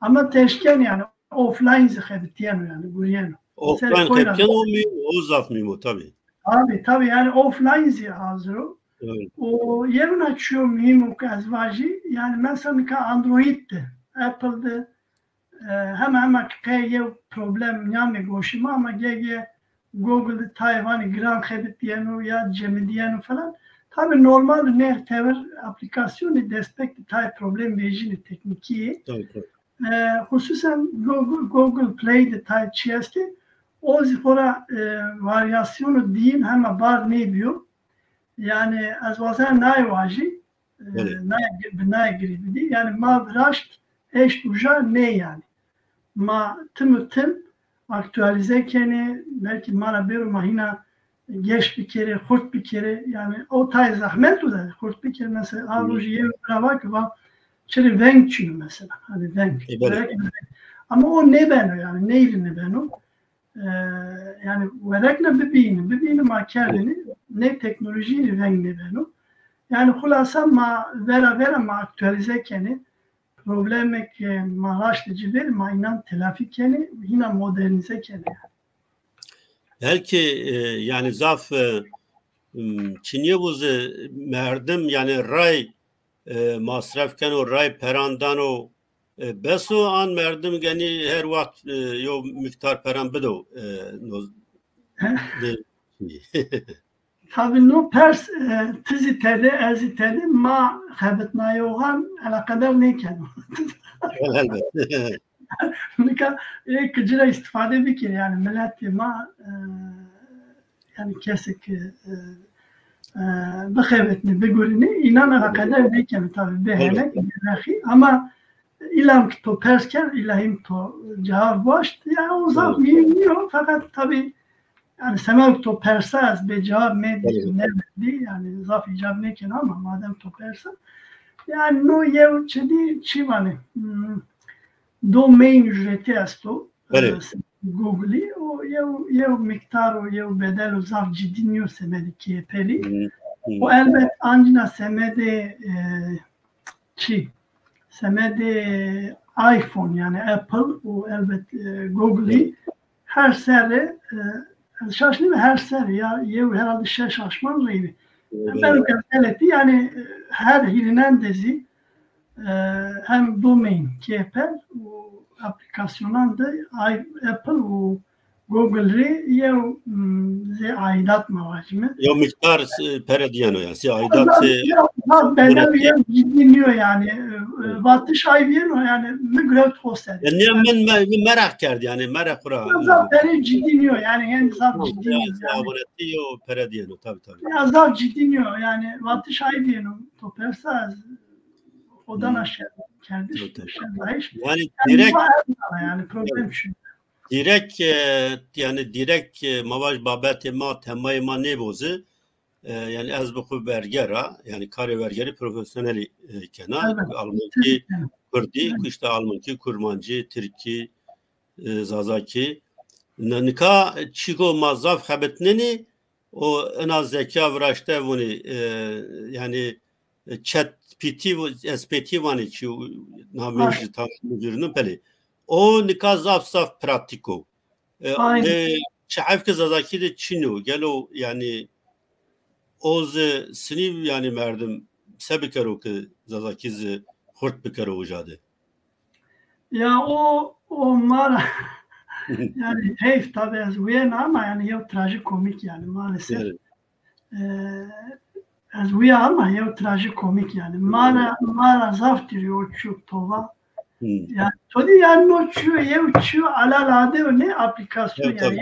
Ama ti eşkenî yanî offline zî xebitîyeno yanî, gurîyeno. Offline xebitîyeno, o muhîm, o zaf muhîm o tabî. Tabî, tabî, yanî offline zî hazir o. Evet. O yewna çîyo muhîm o ke ez vajî, yanî mesela nika Android de, Apple de, e, hema hema ke qey yew problem nîyamê goşê ma, ama ge-ge Google de tayê vanê giran xebitîyeno ya cemidîyeno falan. Tabî normal nê tewir aplîkasyonî destpêk de tayê problem vejînê teknîkî yê. Tabî, tabî. E, xususen Google, Google Play de tayê çî estê. O zî xora, e, varyasyono dîyin hema bar nêbîyo. Yanî ez wazen naye vajî, e, naye, bi naye girê bidî. Yanî ma viraşt eşt uja nê yanî. Ma tim û tim aktualîze kenê, belkî ma ra bêro ma hîna geş bikerê, xurt bikerê. Yanî o tay zehmet o de xurt bikerê. Mesela a rojî yew bira va ke va çirê veng çin o mesela. Hanî veng. E, belê. Ama o nêbeno yanî, ney rê nêbeno. E, yanî werekna bibîyîne, bibîyîne ma kerdêne, nê teknolojî rê veng nêbeno. Yanî xulasa ma vera vera ma aktualîze kenê. Problemê ke ma raştê ci verî ma înan telafî kenê, hîna modernîze kenê. Belkî, e, yanî zaf, e, m, çinîye bo zî merdim yanî ray, e, masref keno, ray peran dano, e, bes o an merdim genî her wext, e, yew miktar peran bido, e, no, de, Tabî no pers, e, ti zî tede, ez zî tede, ma xebitnayoxan eleqedar nêkeno. Elbet. Nika, e, ke ci ra îstîfade bikerê, yanî miletê ma, e, yanî kesê ke, e, e, bixebitnê, bigurînê, înan eleqedar nêkeno tabî, bê henek, bê rexî, ama îlam ke to pers kerd, îla hîm to cewab waşt, yanî o zaf muhîm nîyo, feqet tabî Yanî semedo to persa ez bê cewab nêdî, nêverdî, yanî zaf îcab nêkeno ama madem to persa. Yanî no yew çi dî, çi vanê, hmm, domain ücreti esto, e, Google'î, o yew, yew miktar o, yew bedel o zaf cidî nîyo semedê keypelî. O elbet ancîna semedê, e, çi? Semedê iPhone, yanî Apple û elbet, e, Google'î her serre, e, ez şaş nîme, her serre ya yew herhalde şeş aşman reyni. Beno ke ez xelet bî, yanî, e, her hîrînen de zî, e, hem domain, keypel û aplîkasyonan de Apple û Google rê yew, m, zê aîdat ma vajîme. Yew miqdar, e, pere dîyeno ya. Zê aîdat, zaf, e, zaf bedel yew cidî nîyo yanî. E, e, vatiş ay bîyeno yanî mi girewt xo ser. Ya nîya min me-, min meraq kerd yanî, meraq xo ra. Zaf, zaf pere cidî nîyo yanî, yanî zaf cidî nîyo yanî. Abonetî yo pere dîyeno, tabî, tabî. Ya zaf cidî nîyo yanî, vatiş ay bîyeno, to persa ez odan aşağı kerdiş, yanî direkt, yanî problem şu. Direkt, e, yanî direkt, e, ma vaj babetê ma, temayê ma nêbo zî, e, yanî ez bi xwu verger a, yanî karê vergerî profesyonelî, e, kena. Elbet. Almankî, kurdî, kurdî, işte almankî, kurmancî, tirkî, e, zazakî. Ni-, nika çîko ma zaf xebitnenî, o ena zekîya viraşte vûnî, e, yanî, e, ChatGPT, S P T vanê çî, nameyê zî tam nêvîrino, belê. O nika zaf zaf pratîk o. E, aynen. Çi heyf ke zazakî de çin o. Gelo yanî o zî sinî yanî merdim se bikero ke zazakî zî xurt bikero uca de. Ya o, o ma ra yanî heyf tabî ez wîyena ama yanî yew trajikomîk yanî maalesef. Evet. E, ez wîya ama yew trajikomîk yanî. Ma ra, ma ra zaf dîrî o çîyo tova. Yanî to dî yanî no çîyo yew çîyo alal ade o nê aplîkasyon yanî.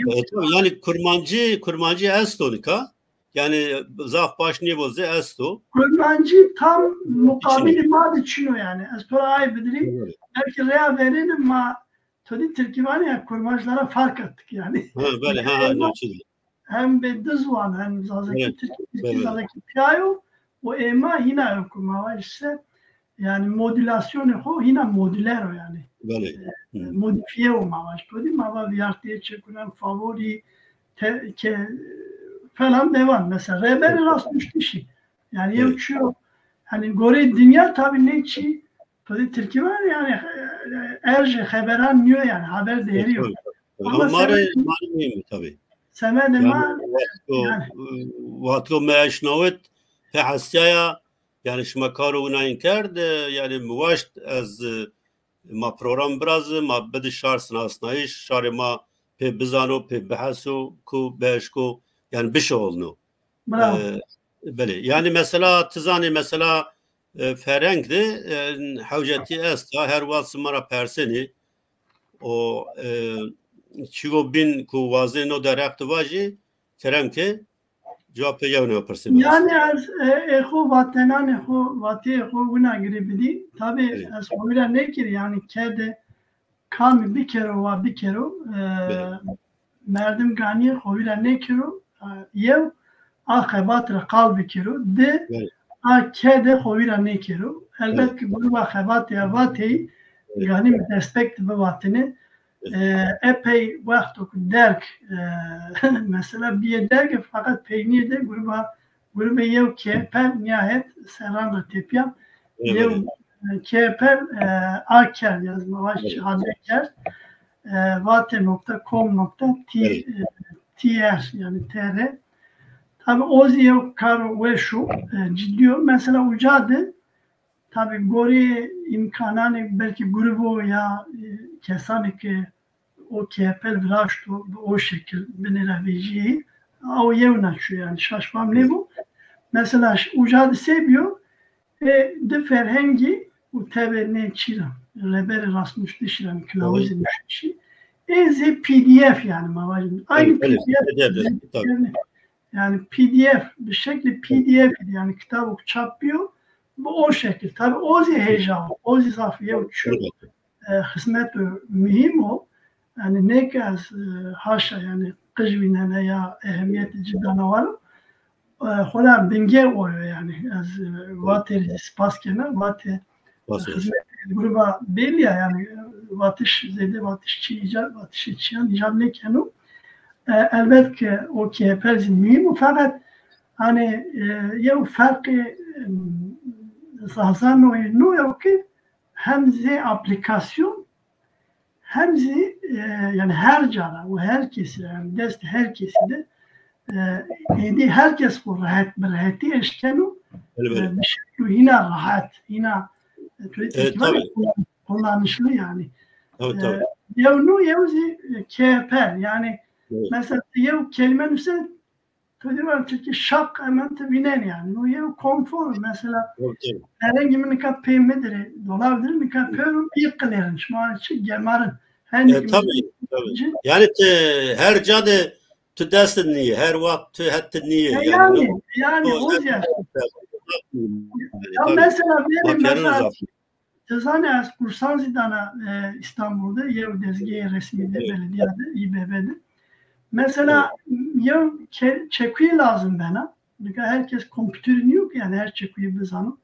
Yanî kurmancî, kurmancî esto nika. Yanî zaf baş nêbo zî esto. Kurmancî tam muqabilî ma de çin o yanî. Ez to ra ay bidirî. Evet. Belkî reya verêne ma to dî tirkî vanê ya kurmanclara fark attık yanî. Ha, belê, ha, ha, no çî dî. Hem bê di ziwan hem zazakî, tirkî, tirkî, zazakî pîya yo û ê ma hîna yo ku ma vaj se. Yanî modulasyonê xo hîna modüler o yanî. Belê. E, modifîye o ma vaj to dî. Ma va vîyartîye çekunen, favorî, te-, ke-, falan devam. Mesela rehberê rastnuştişî. Yani yew çiyo, hani gorê dinya tabi ne çi, tabi Tirkî var yani, e, erjê xeberan niyo yani, haber değeri yok. Ama ma rê, ma rê muhîm o tabi. Semedê ma, yani, wexto, wexto mi eşnawit, pê hestiyaya, yani şima karo wina in kerd, e, yani mi waşt ez, e, ma program birazim, ma bidi şar sinasnayîş, şarê ma pê bizano, pê biheso, ku bieşko, yani bişuxulno. Bravo. E, belê. Yani mesela, ti zanê mesela, e, ferheng de, e, hewcetî esta, her wext ma ra persenî. O, e, çiyo bîn ku wazê no de reqti vajî, kerem ke, cewabê yew nêwe pirsê mi est. Yani ez, e, ê xo vatenanê xo, vateyê xo wina girê bidî. Tabi ez xo wira nêkirî, yani kede kamî bikero wa bikero, e, merdim ganî xo wira nêkero, e, yew, a xebat ra qal bikero, di, a kede xo wira nêkero. Elbet ki gruba xebatê ya vateyî, ganî mi destpek de bivatine. E, epey wexto ki derg, e, mesela bîye derg, feqet peynîye de gruba, grubê yew kepel nîyayet serran ra tepîya. Yew, e, kepel, e, a kerd, yani ma vaj çi hade kerd. E, vate nokta com nokta t, e, tr, yani tr. Tabi o zî yew karo weş o, e, cidî yo. Mesela uca de, tabi gorê îmkananê belkî grubo ya, e, kesanê ke o kepel viraşto, bi o şekil binê ra vejîyê, aw yewna çû yani, şaş fam nêbo. Mesela ş-, uca de se bîyo, e, di ferhengî û tebe nê çî ra, reberê rastnuştişî ra, kilawuzê nuştişî, ê zê P D F yani ma vajin. Aynı P D F, yani P D F, bi şeklê P D F yani kitabo çap bîyo, bi o şekil. Tabi o zî heja o, o zî zaf yew çi e, xizmet muhîm o. Yani nê ke ez, e, haşa yani qij vînene ya ehemîyetê ci dana waro. E, xora bingê o yo yani. Ez, e, vatê rê spas kena, vatê xizmetê gruba belî ya yani, e, vatiş, zêde vatiş çi îca-, vatişê çiyan îcab nêkeno. E, elbet ke o kepel zî muhîm o, feqet hani, e, yew ferqê, e, Zazanoyê no yo ki hem zê aplikasyon hem zî, e, yani her ca ra û her kesî ra, yani dest her kesî de, e, êdî her kes xo rehet, bi rehetî eşkeno, e, bi şeklo hîna rehet, hîna, e, kullanışlı yani. E, yew no, yew zî, e, kepel yani. Mesela yew kelîme nuse, tu dî war Tirkî şak hemen tu vînenî yani. No yew konfor mesela. Herengî mi nika pê mi dirê, dolab dirê, nika pêro bî qilêrin. Şima çi gemarin. Hendî tabi, tabi. Yani tu her ca de tu dest nîyê, her wext tu het nîyê. E, yani, yani, o zî. Ya mesela, mesela, Ti zanî ez kursan zî dana, e, Îstanbul de, yew dezgehê resmî de, belediya de, İBB de. Mesela yew ke-, çekuyê lazim bena. Nika her kes komputeri nîyo ki, yani her çekuyê bizano.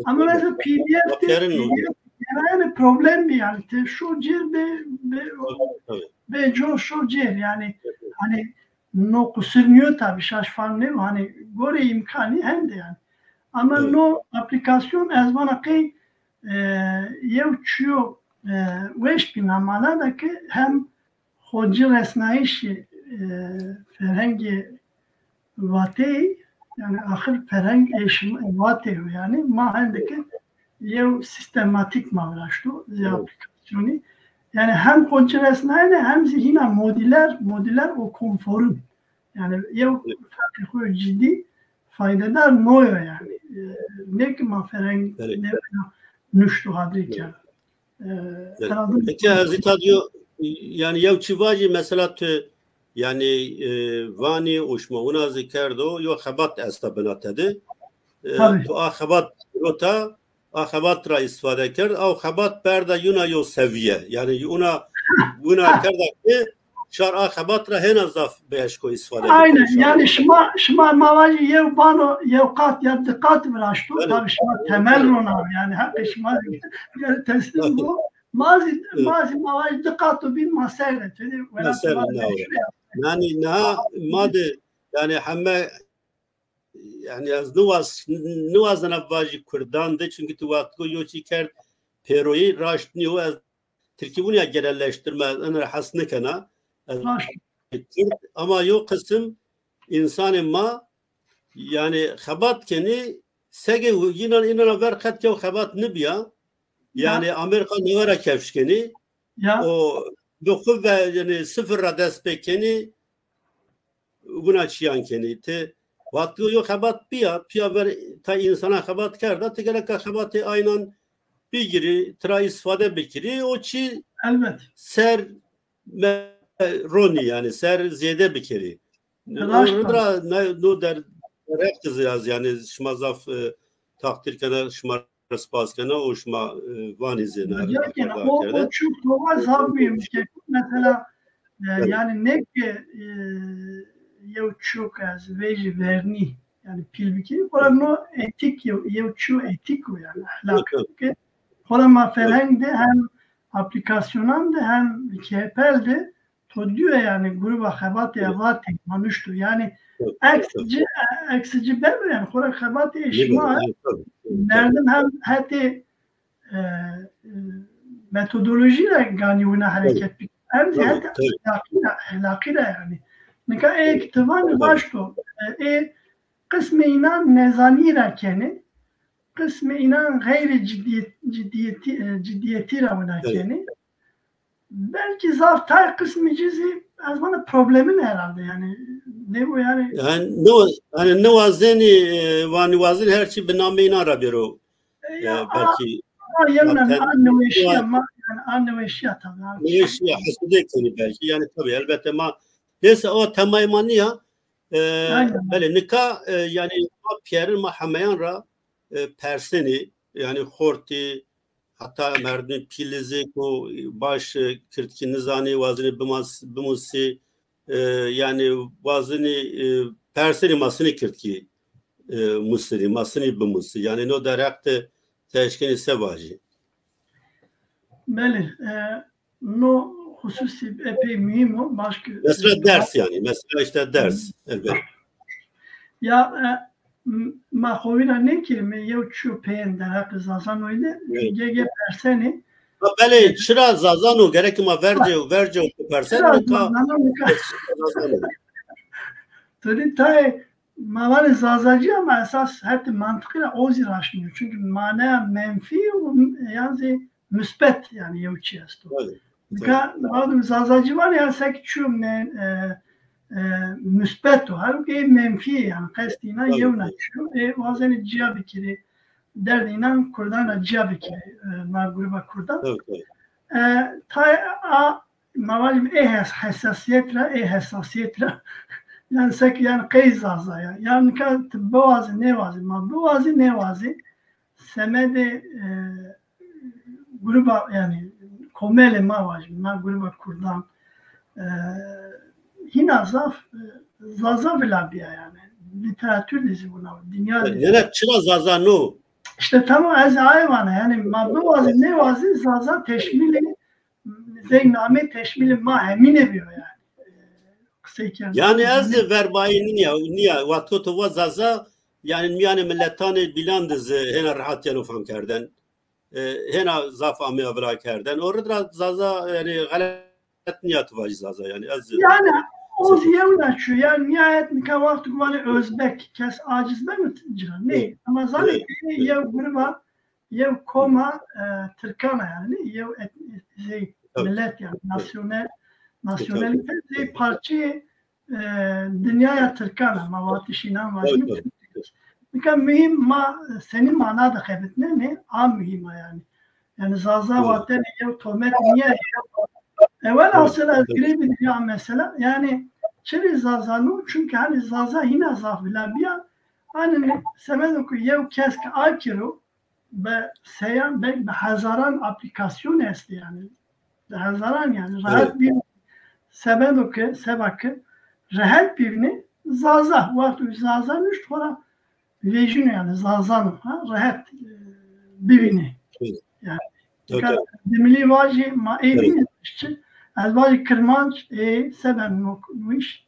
Ama mesela P D F de, P D F de yani problem bî yani. Ti şo cêr bê, bê, bê co şo cêr yani. Hani no qusir nîyo tabi, şaş fam nêbo. Hani gorê îmkanî hende yani. Ama no aplikasyon ez vana qey e, yew çiyo, e, weş bî, na mana de ke hem xo ci resnayîşê, e, ferhengê vateyî, yani axir ferheng ê şima, vateyî yo yani, ma hendike yew sîstematîk ma viraşto zê aplîkasyonî. Yani hem xo ci resnayene hem zî hîna modîler, modîler û konforun. Yani yew ferqê xo yo cidî, faydedar no yo yani. E, ne ki ma fereng ne nuşto hadrî kerd. E, herhalde. Peki ez îta diyo, yani yew çi vajî mesela tu, yani, e, vanî û şima wina zî kerdo, yo xebat esta bina tede. E, tu a xebat rota, a xebat ra îstîfade kerd, aw xebat berda yuna yo sevîye. Yani yuna, wina kerda ki şar a xebat ra hêna zaf bieşko îstîfade. Aynen, yani şima, şima ma vajî yew bano, yew qat ya di qat viraşto. Tabi şima temel rona, yani heqê şima yani teslim bo. Ma zî, ma zî ma vajî di qat o bîn ma ser de. Ma ser de. Yani niha ma de Yanî heme, yanî ez niwaz, niwazena vajî Kurdan de, çunkî tu wextiko yo çî kerd pêroyî raşt nîyo, ez Tirkî vûnî ya genelleştirme, ez ene ra hes nikena. Ez Kurd, ama yo qisim însanê ma, yanî xebat kenî, sege înan, înan ra ver qet yew xebat nibîya. Yanî Amerîka newe ra kefş kenî. Ya. O bi xwu ve, yanî sifir ra dest pê kenî, wina çîyan kenî. Ti wextî yo xebat bîya, pîya ver tay însana xebat kerda, ti gereka xebatê aynan bigirî, tira îstifade bikirî, o çî Elbet. ser me-, ronî, yanî ser zêde bikerî. Raşt. O ra ne, no der, derheq zî ez, yanî şima zaf, e, taqdîr kena, şima spas kena û şima, e, vanî zî ne. Rica kena. O, o çûk to va zaf muhîm. Mesela, e, yanî ne ki, e, yew çûk ez vejî vernî, yanî pîl bikî. Xora no etîk yew, yew çû etîk o yanî, ehlak. Xora ma ferheng de hem aplîkasyonan de hem kepel de to dîyo yanî gruba xebatê ya vatê manuşto. Yanî eksici, eksici beno yanî xora xebatê şima merdim hem hetê, e, e, metodolojî ra ganî wina hereket bikir. Hem zî hetê ehlaqî ra, ehlaqî ra yanî. Nika ê ki ti vanî raşt o. E, ê qismê înan nezanî ra kenê, qismê înan xeyrê cidîyet-, cidîyetî, e, cidîyetî ra wina kenê. Belkî zaf tay qismî ci zî ez vana problemin herhalde yanî. Ne bu yanî? Yanî ne, yanî ne wazenî, e, vanî wazenî her çî bi namê înan ra bêro. E, ya, e, belkî a, a, yewna, a newêşîya ma, yanî a newêşîya tabi. Newêşîya hesûde kenî belkî. Yanî tabi elbette ma, neyse o temayê ma nîya. E, belê nika, e, yanî ma pîyerin ma hemeyan ra, e, persenî, yanî xortî, heta merdimê pîlî zî ku baş, e, kirdkî nizanî, wazenî bimas-, bimusî, e, yanî wazenî, e, persenî ma sinî kirdkî, e, musinî, ma sinî bimusî. Yanî no derheq de ti eşkenî se vajî? Belê, e, no xususî epey muhîm o. Başka mesela ders yanî. Mesela işte ders, elbet. Ya, e, m-, ma xo vîra nêkerîme, yew çîyo peyên derheqê Zazanoyî de, ge-ge persenê. Ha, belê, çira Zazano, gerek ma verce, verce o persen. Çira Zazano nika. Zazano. Tabii, tayê ma vanê Zazacî ama esas hetê mantiqî ra o zî raşt nîyo. Çunkî maneya menfî û yan zî musbet yanî yew çî esto. Nika vadim Zazacî vanê ya sek çîyo me-, e, e, musbet o. Halbuki ê menfî yanî qestê înan yewna çîyo. Ê wazenê cîya bikirê. Derdê înan kurdan ra cîya bikirê. E, ma gruba kurdan. E, tay a ma vajîme ê hes-, hesasîyet ra, ê hesasîyet ra. Yanî sek yanî qey Zaza ya. Yanî nika ti biwazî nêwazî, ma biwazî nêwazî, semedê, e, gruba, yanî komelê ma vajîme, ma gruba kurdan, e, hîna zaf, e, Zaza vila bîya yanî. Lîteratur de zî wina, dinya de zî. Nêne, çira Zaza no? Îşte tamam, ez aye vana, yanî ma biwazî nêwazî Zaza teşmîlê zey namê teşmîlê ma hemîne bîyo yanî. Qisey kerdene. Yanî ez zî verbayî nîya, nîya, wexto to va Zaza, yanî mîyanê miletanê bîlan de zî hêna rehat yeno fam kerden. E, hêna zaf ameya vila kerden. O rid ra Zaza, yanî xelet nîya tu vajî Zaza, yanî ez zî. Yanî o zî yewna çîyo, yanî nîhayet nika wexto ku vanê Özbek, kes aciz beno cira? Nê. Ama zanê ke yew gruba yew koma, e, tirkan a yanî, yew et-, zey milet yanî, nasyonel, nasyonalîte zey parçeyê, e, dinyaya tirkan a, ma vatişî înan vajîme. Nika muhîm ma, e, senî mana de xebitnenê, a muhîm a yanî. Yanî Zaza vatenê yew tomet nîya. E, welhasil ez girê bidî ya mesela, yanî çirê Zaza no, çunkî hanî Zaza hîna zaf vila bîya, hanî semedo ku yew kesk akiro, bi seyan, belkî bi hezaran aplîkasyon estê yanî. Bi hezaran yanî rehet bî, sebedo ke, seba ke rehet bîvînê Zaza. Wexto Zaza nuşt xora vejîno yanî, Zazano, ha, rehet, e, bivînê. Yanî, nika dimilî vajî ma ê bînê çi? Ez vajî kirmanc, ê, seben no, no îş.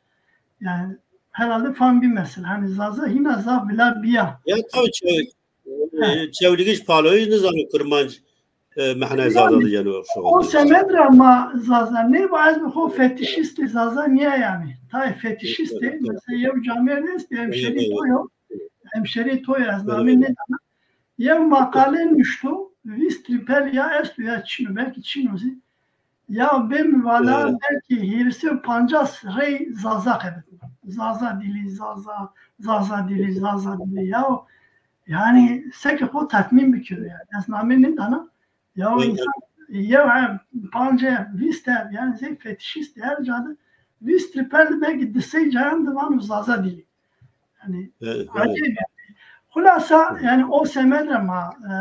Yanî, herhalde fam bî mesela. Hani Zaza hîna zaf vila bîya. Ya tabii çew-, e, Çewlîgij paloyî nizano Kirmanc, e, mehnayê Zaza de yeno şuxul. O semed ra ma Zaza nêbo, ez bi xo fetişîstê Zaza nîya yanî. Tayê fetişîstê, mesela yew camêrd estê, hemşerî to yo. Hemşerî to yo, ez namê nêdana. Yew maqale nuşto, vîst rîpel ya esto ya çin o, belkî çin o zî. Ya bê mi vala belkî hîrisê û pancas rey Zaza xebitno. Zaza dîlî, Zaza, Zaza dîlî, Zaza dîlî. Ya yanî seke xo tatmîn bikero yanî. Ez namê nêdana. Ya o însan yew heb, panc heb, vîst heb, yanî zey fetişîst her ca de vîst rîpel de belkî di sey cayan de vano Zaza dîlî. Yanî acayip yanî. Xulasa yanî o semed ra ma, e,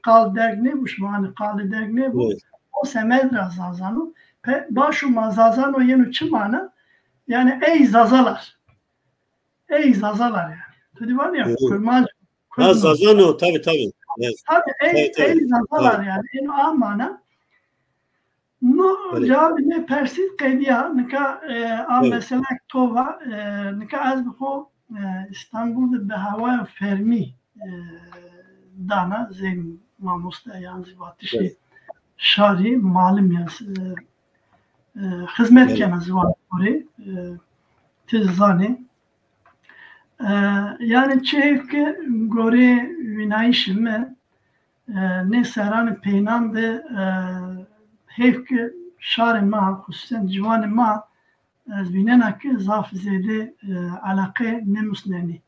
qal derg nêbo, şima hanî qalê derg nêbo. O semed ra Zazano. Pe, baş o ma Zazano yeno çi mana? Yanî ey Zazalar. Ey Zazalar yanî. Tu dî vanî ya, Kurmanc. Ha, Zazano, tabii, tabii. Evet. Tabii, ey, tabii, tabii. Ey Zazalar yanî. Eno a mana. No cewabê nê persî qedîya, nika, e, a mesela to va, e, nika ez bi xo, e, Îstanbul de bi hawaya fermî, e, dana, zey mamoste yan zî vatişê şarî, malim ya, e, e, xizmet kena ziwanê xo rê, e, ti zanê. E, yanî çi heyf ke gorê vînayîşê mi, e, nê serranê peynan de, e, heyf ke şarê ma, xusûsen ciwanê ma, ez vînena ke zaf zêde, e, eleqe nêmusnenê,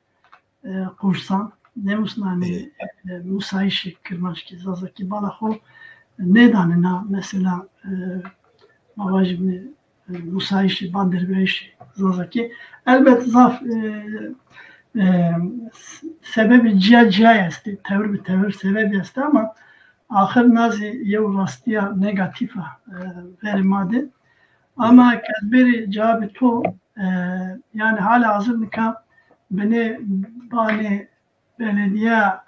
e, qursan, nêmusnenê, e, musayîşê kirmanckî, zazakî bala xo nêdanê na mesela, e, ma vajîme, e, musayîşê, banderbirayîşê zazakî. Elbet zaf, e, e, s-, sebebê cîya cîya estê, tewir bi tewir sebebî estê ama axir na zî yew rastîya negatîf a, e, verê ma de. Ama ke ez bêrî cewabê to, e, yanî halihazir nika binê banê Beledîyeya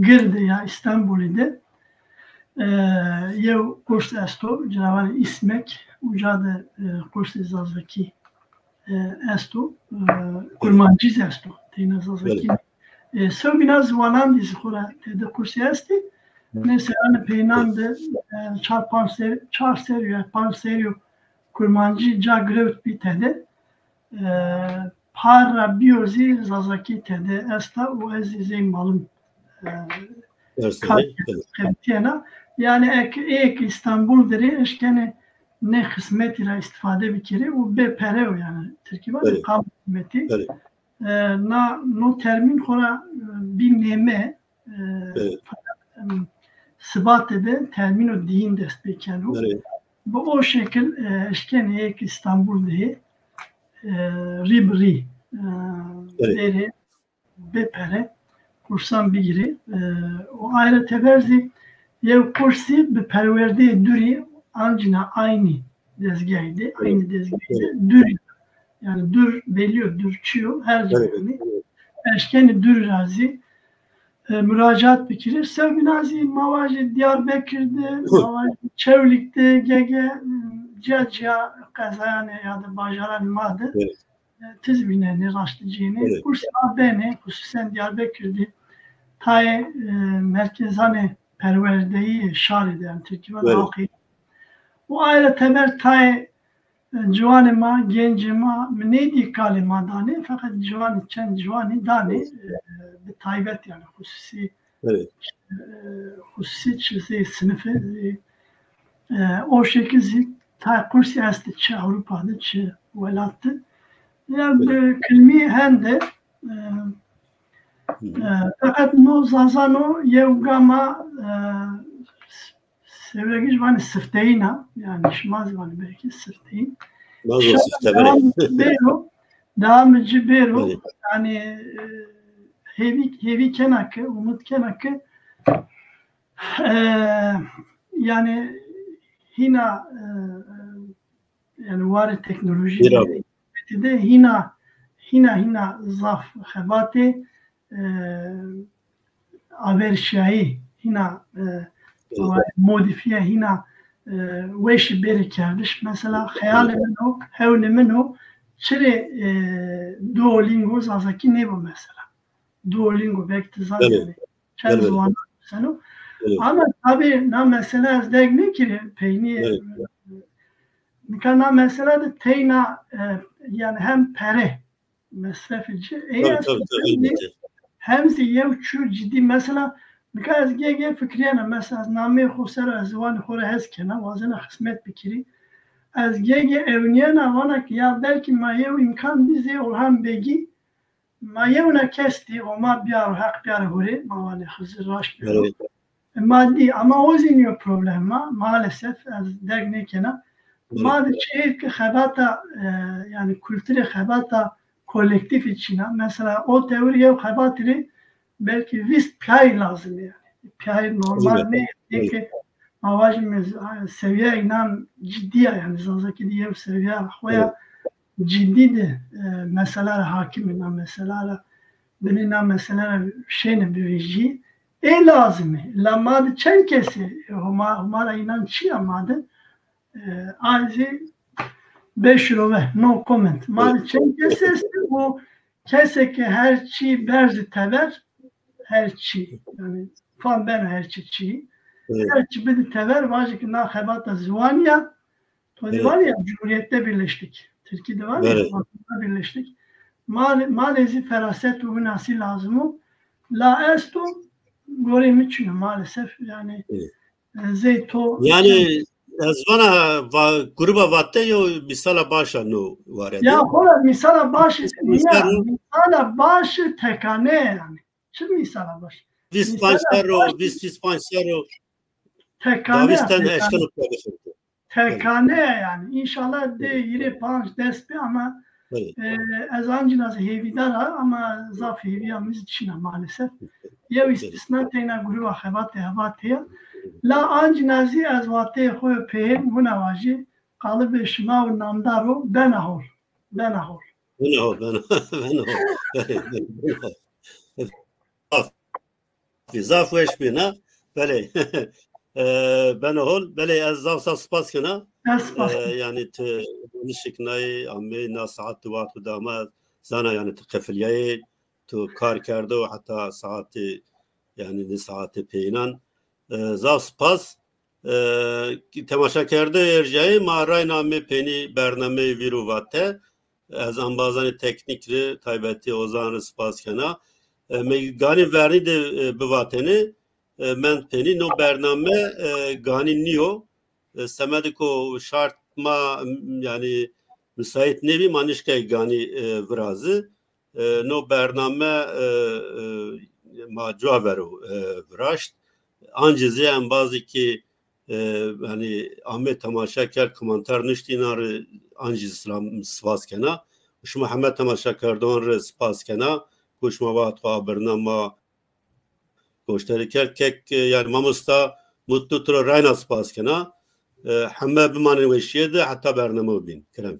Gird de ya Îstanbulî de, e, yew kurs esto, ci ra vanê İSMEK, uca de, e, kursê zazakî, e, esto, e, kurmancî zî esto, teyna zazakî. E, sewbîna ziwanan de zî xora tede kursî estê. Nê serranê peynan de, e, çar panc ser, çar serî yo, panc serî yo kurmancî ca girewtbî tede. E, par ra bîyo zî zazakî tede esta û ez zî zey malim, e, kar kerdîyena. Yanî eke êk Îstanbul de rê eşkenê nê xismetî ra îstîfade bikerê û bê pere o yanî. Tirkî vanê kam xismetî. E, na, no termîn xora, e, bî nême, e, fakat, em, Sibatê de termîno dîyin dest pê keno. Bi o şekil, e, eşkenê êk Îstanbul de, e, rî bi rî, e, verê bê pere kursan bigîrê. E, û aye ra teber zî yew kurs zî bi perwerdeyê durî ancîna aynî dezgehî de, aynî dezgehî de durî. Yanî dur belî yo, dur çi yo, her ca yanî. Eşkenê durî ra zî, e, muracaat bikirî. Sewbîna zî ma vajî Diyarbekir de, ma vajî Çewlîg de, gege, e, cîya cîya qezayanê ya da bajaranê ma de. E, ti zî vînenê, raştî cênê. Kursê ma benê, xusûsen Diyarbekir de. Tayê, e, merkezanê perwerdeyî şarî de, yanî tirkî vanê halkî. Û aye ra teber tayê, e, ciwanê ma, gencê ma, mi nêdî kalê ma danê, feqet ciwanî, çend ciwanî danê, e, bi taybet yanî xusûsî, e, xusûsî çi zî, sinife zî, e, o şekil zî tay kursî estê, çi Ewropa de, çi welat de. Ya, e, kilmî hende, e, e, feqet no Zazano yew gama, e, Sêwregij vanê sifteyîn a, yanî şima zî vanê belkî sifteyîn. Şima zî sifte bêro. Dewam ci bêro. Yanî, e, hêvî, hêvî kena ke, umut kena ke, e, yanî hîna, e, yanî warê teknolojî de hîna, hîna, hîna zaf xebatê, e, averşîyayî, hîna, e, modîfîye, hîna, e, weşî bêrê kerdiş. Mesela xeyalê min o, hewnê min o, Çirê e, Duolingo Zazakî nêbo mesela. Duolingo belkî ti zanî. Belê. Yanî çend ziwan seno. Belê. Ama tabî na mesela ez derg nêkirî peynî. Belê. Nika na mesela de teyna e, yanî hem pere mesrefê ci ey esto, hem zî, hem zî yew çû cidî. Mesela nika ez gê-gê fikirîyena, mesela ez nameyê xo ser o, ez ziwanê xo ra hes kena, wazena xizmet bikirî. Ez gê-gê ewnîyena, vana ke ya belkî ma yew îmkan bî zê Orhan Begî, ma yewna kes dî Homa biyaro, Heq biyaro hurê, ma vanê Xizir raşt biyaro. E, ma dî, ama o zî nîyo problem ma, maalesef ez derg nêkena. Ma de çi ê ke xebata, e, yanî kulturê xebata kolektîfî çin a. Mesela o tewir yew xebatî rê belkî vîst pîyayî lazim ê yanî. Pîyayî normal nê, ê ke ma vajîme seviya înan cidî ya yanî, Zazakî de yew seviya xo ya cidî de, e, mesela ra hakim ê, na mesela ra binê na mesela ra şêne bivejî. Ê lazim ê. La ma de çend kes ê? Homa, Homa ra înan çi ya ma de? E, ay zî beşî ro ve, no comment. Ma de çend kes estê û kesê ke her çî berzî tever, her çî, yanî fam beno her çî çî. Her çî bidî tever, vajî ke na xebata ziwanî ya, to dî vanî ya, cumhuriyette birleştik. Tirkî de vanî ya, vatanında birleştik. Ma, ma de zî feraset û winasî lazim o. La esto, gorê mi çin o maalesef. Yanî, e, zey to. Yanî, ez vana va, gruba Vate yo mîsala baş a no ware de. Ya xora mîsala baş nîya, mîsala baş tekane yanî. Çi mîsala baş? Vîst panc serr o, vîst, vîst panc serr o. Tekane. Dawistan eşkeno pêbixin. Tekane yanî. Înşallah dê hîrê panc des bî ama, e, ez ancîna zî hêvîdar a ama zaf hêvîya mi zî çin a maalesef. Yew îstîsna teyna gruba Xebatê Hevatê ya. La ancîna zî ez vateyê xo yo peyên wina vajî, qalibê şima û namdar o, bena hol. Bena hol. Bena hol, bena, bena hol. Zaf weş bîna. Belê. E, beno hol. Belê, ez zaf zaf spas kena. Ez spas kena. E, yanî ti nişiknayî, ameyî na saet ti wext dama, zana yanî ti qefilîyayî, tu kar kerdo heta saetê, yanî nê saetê peyînan. E, zaf spas. E, temaşakerde erjayî ma rayna amê peynî bernameyê Vîr û Vate. Ez embazanê teknîk rê, taybetî Ozan rê spas kena. E, mi ganî vernî de, e, bivatêne, e, mend penî. No bername, e, ganî nîyo. E, semedê ko şart ma, m-, yanî misayît nêbî, ma nişkay ganî, e, virazi. E, no bername, e, e, ma cuwa vero, e, viraşt. Ancî zî embazî ki e, yanî ame temaşe kerd, komentar nuştî, înan rê ancî selam, spas kena. Şima heme temaşekerdoxan rê spas kena ku şima wext xo a birna ma goşdarî kerd. Kek, e, yanî mamosta Mutlu, tu ra rayna spas kena. E, heme bimanên weşîye de heta bername bîn. Kerem.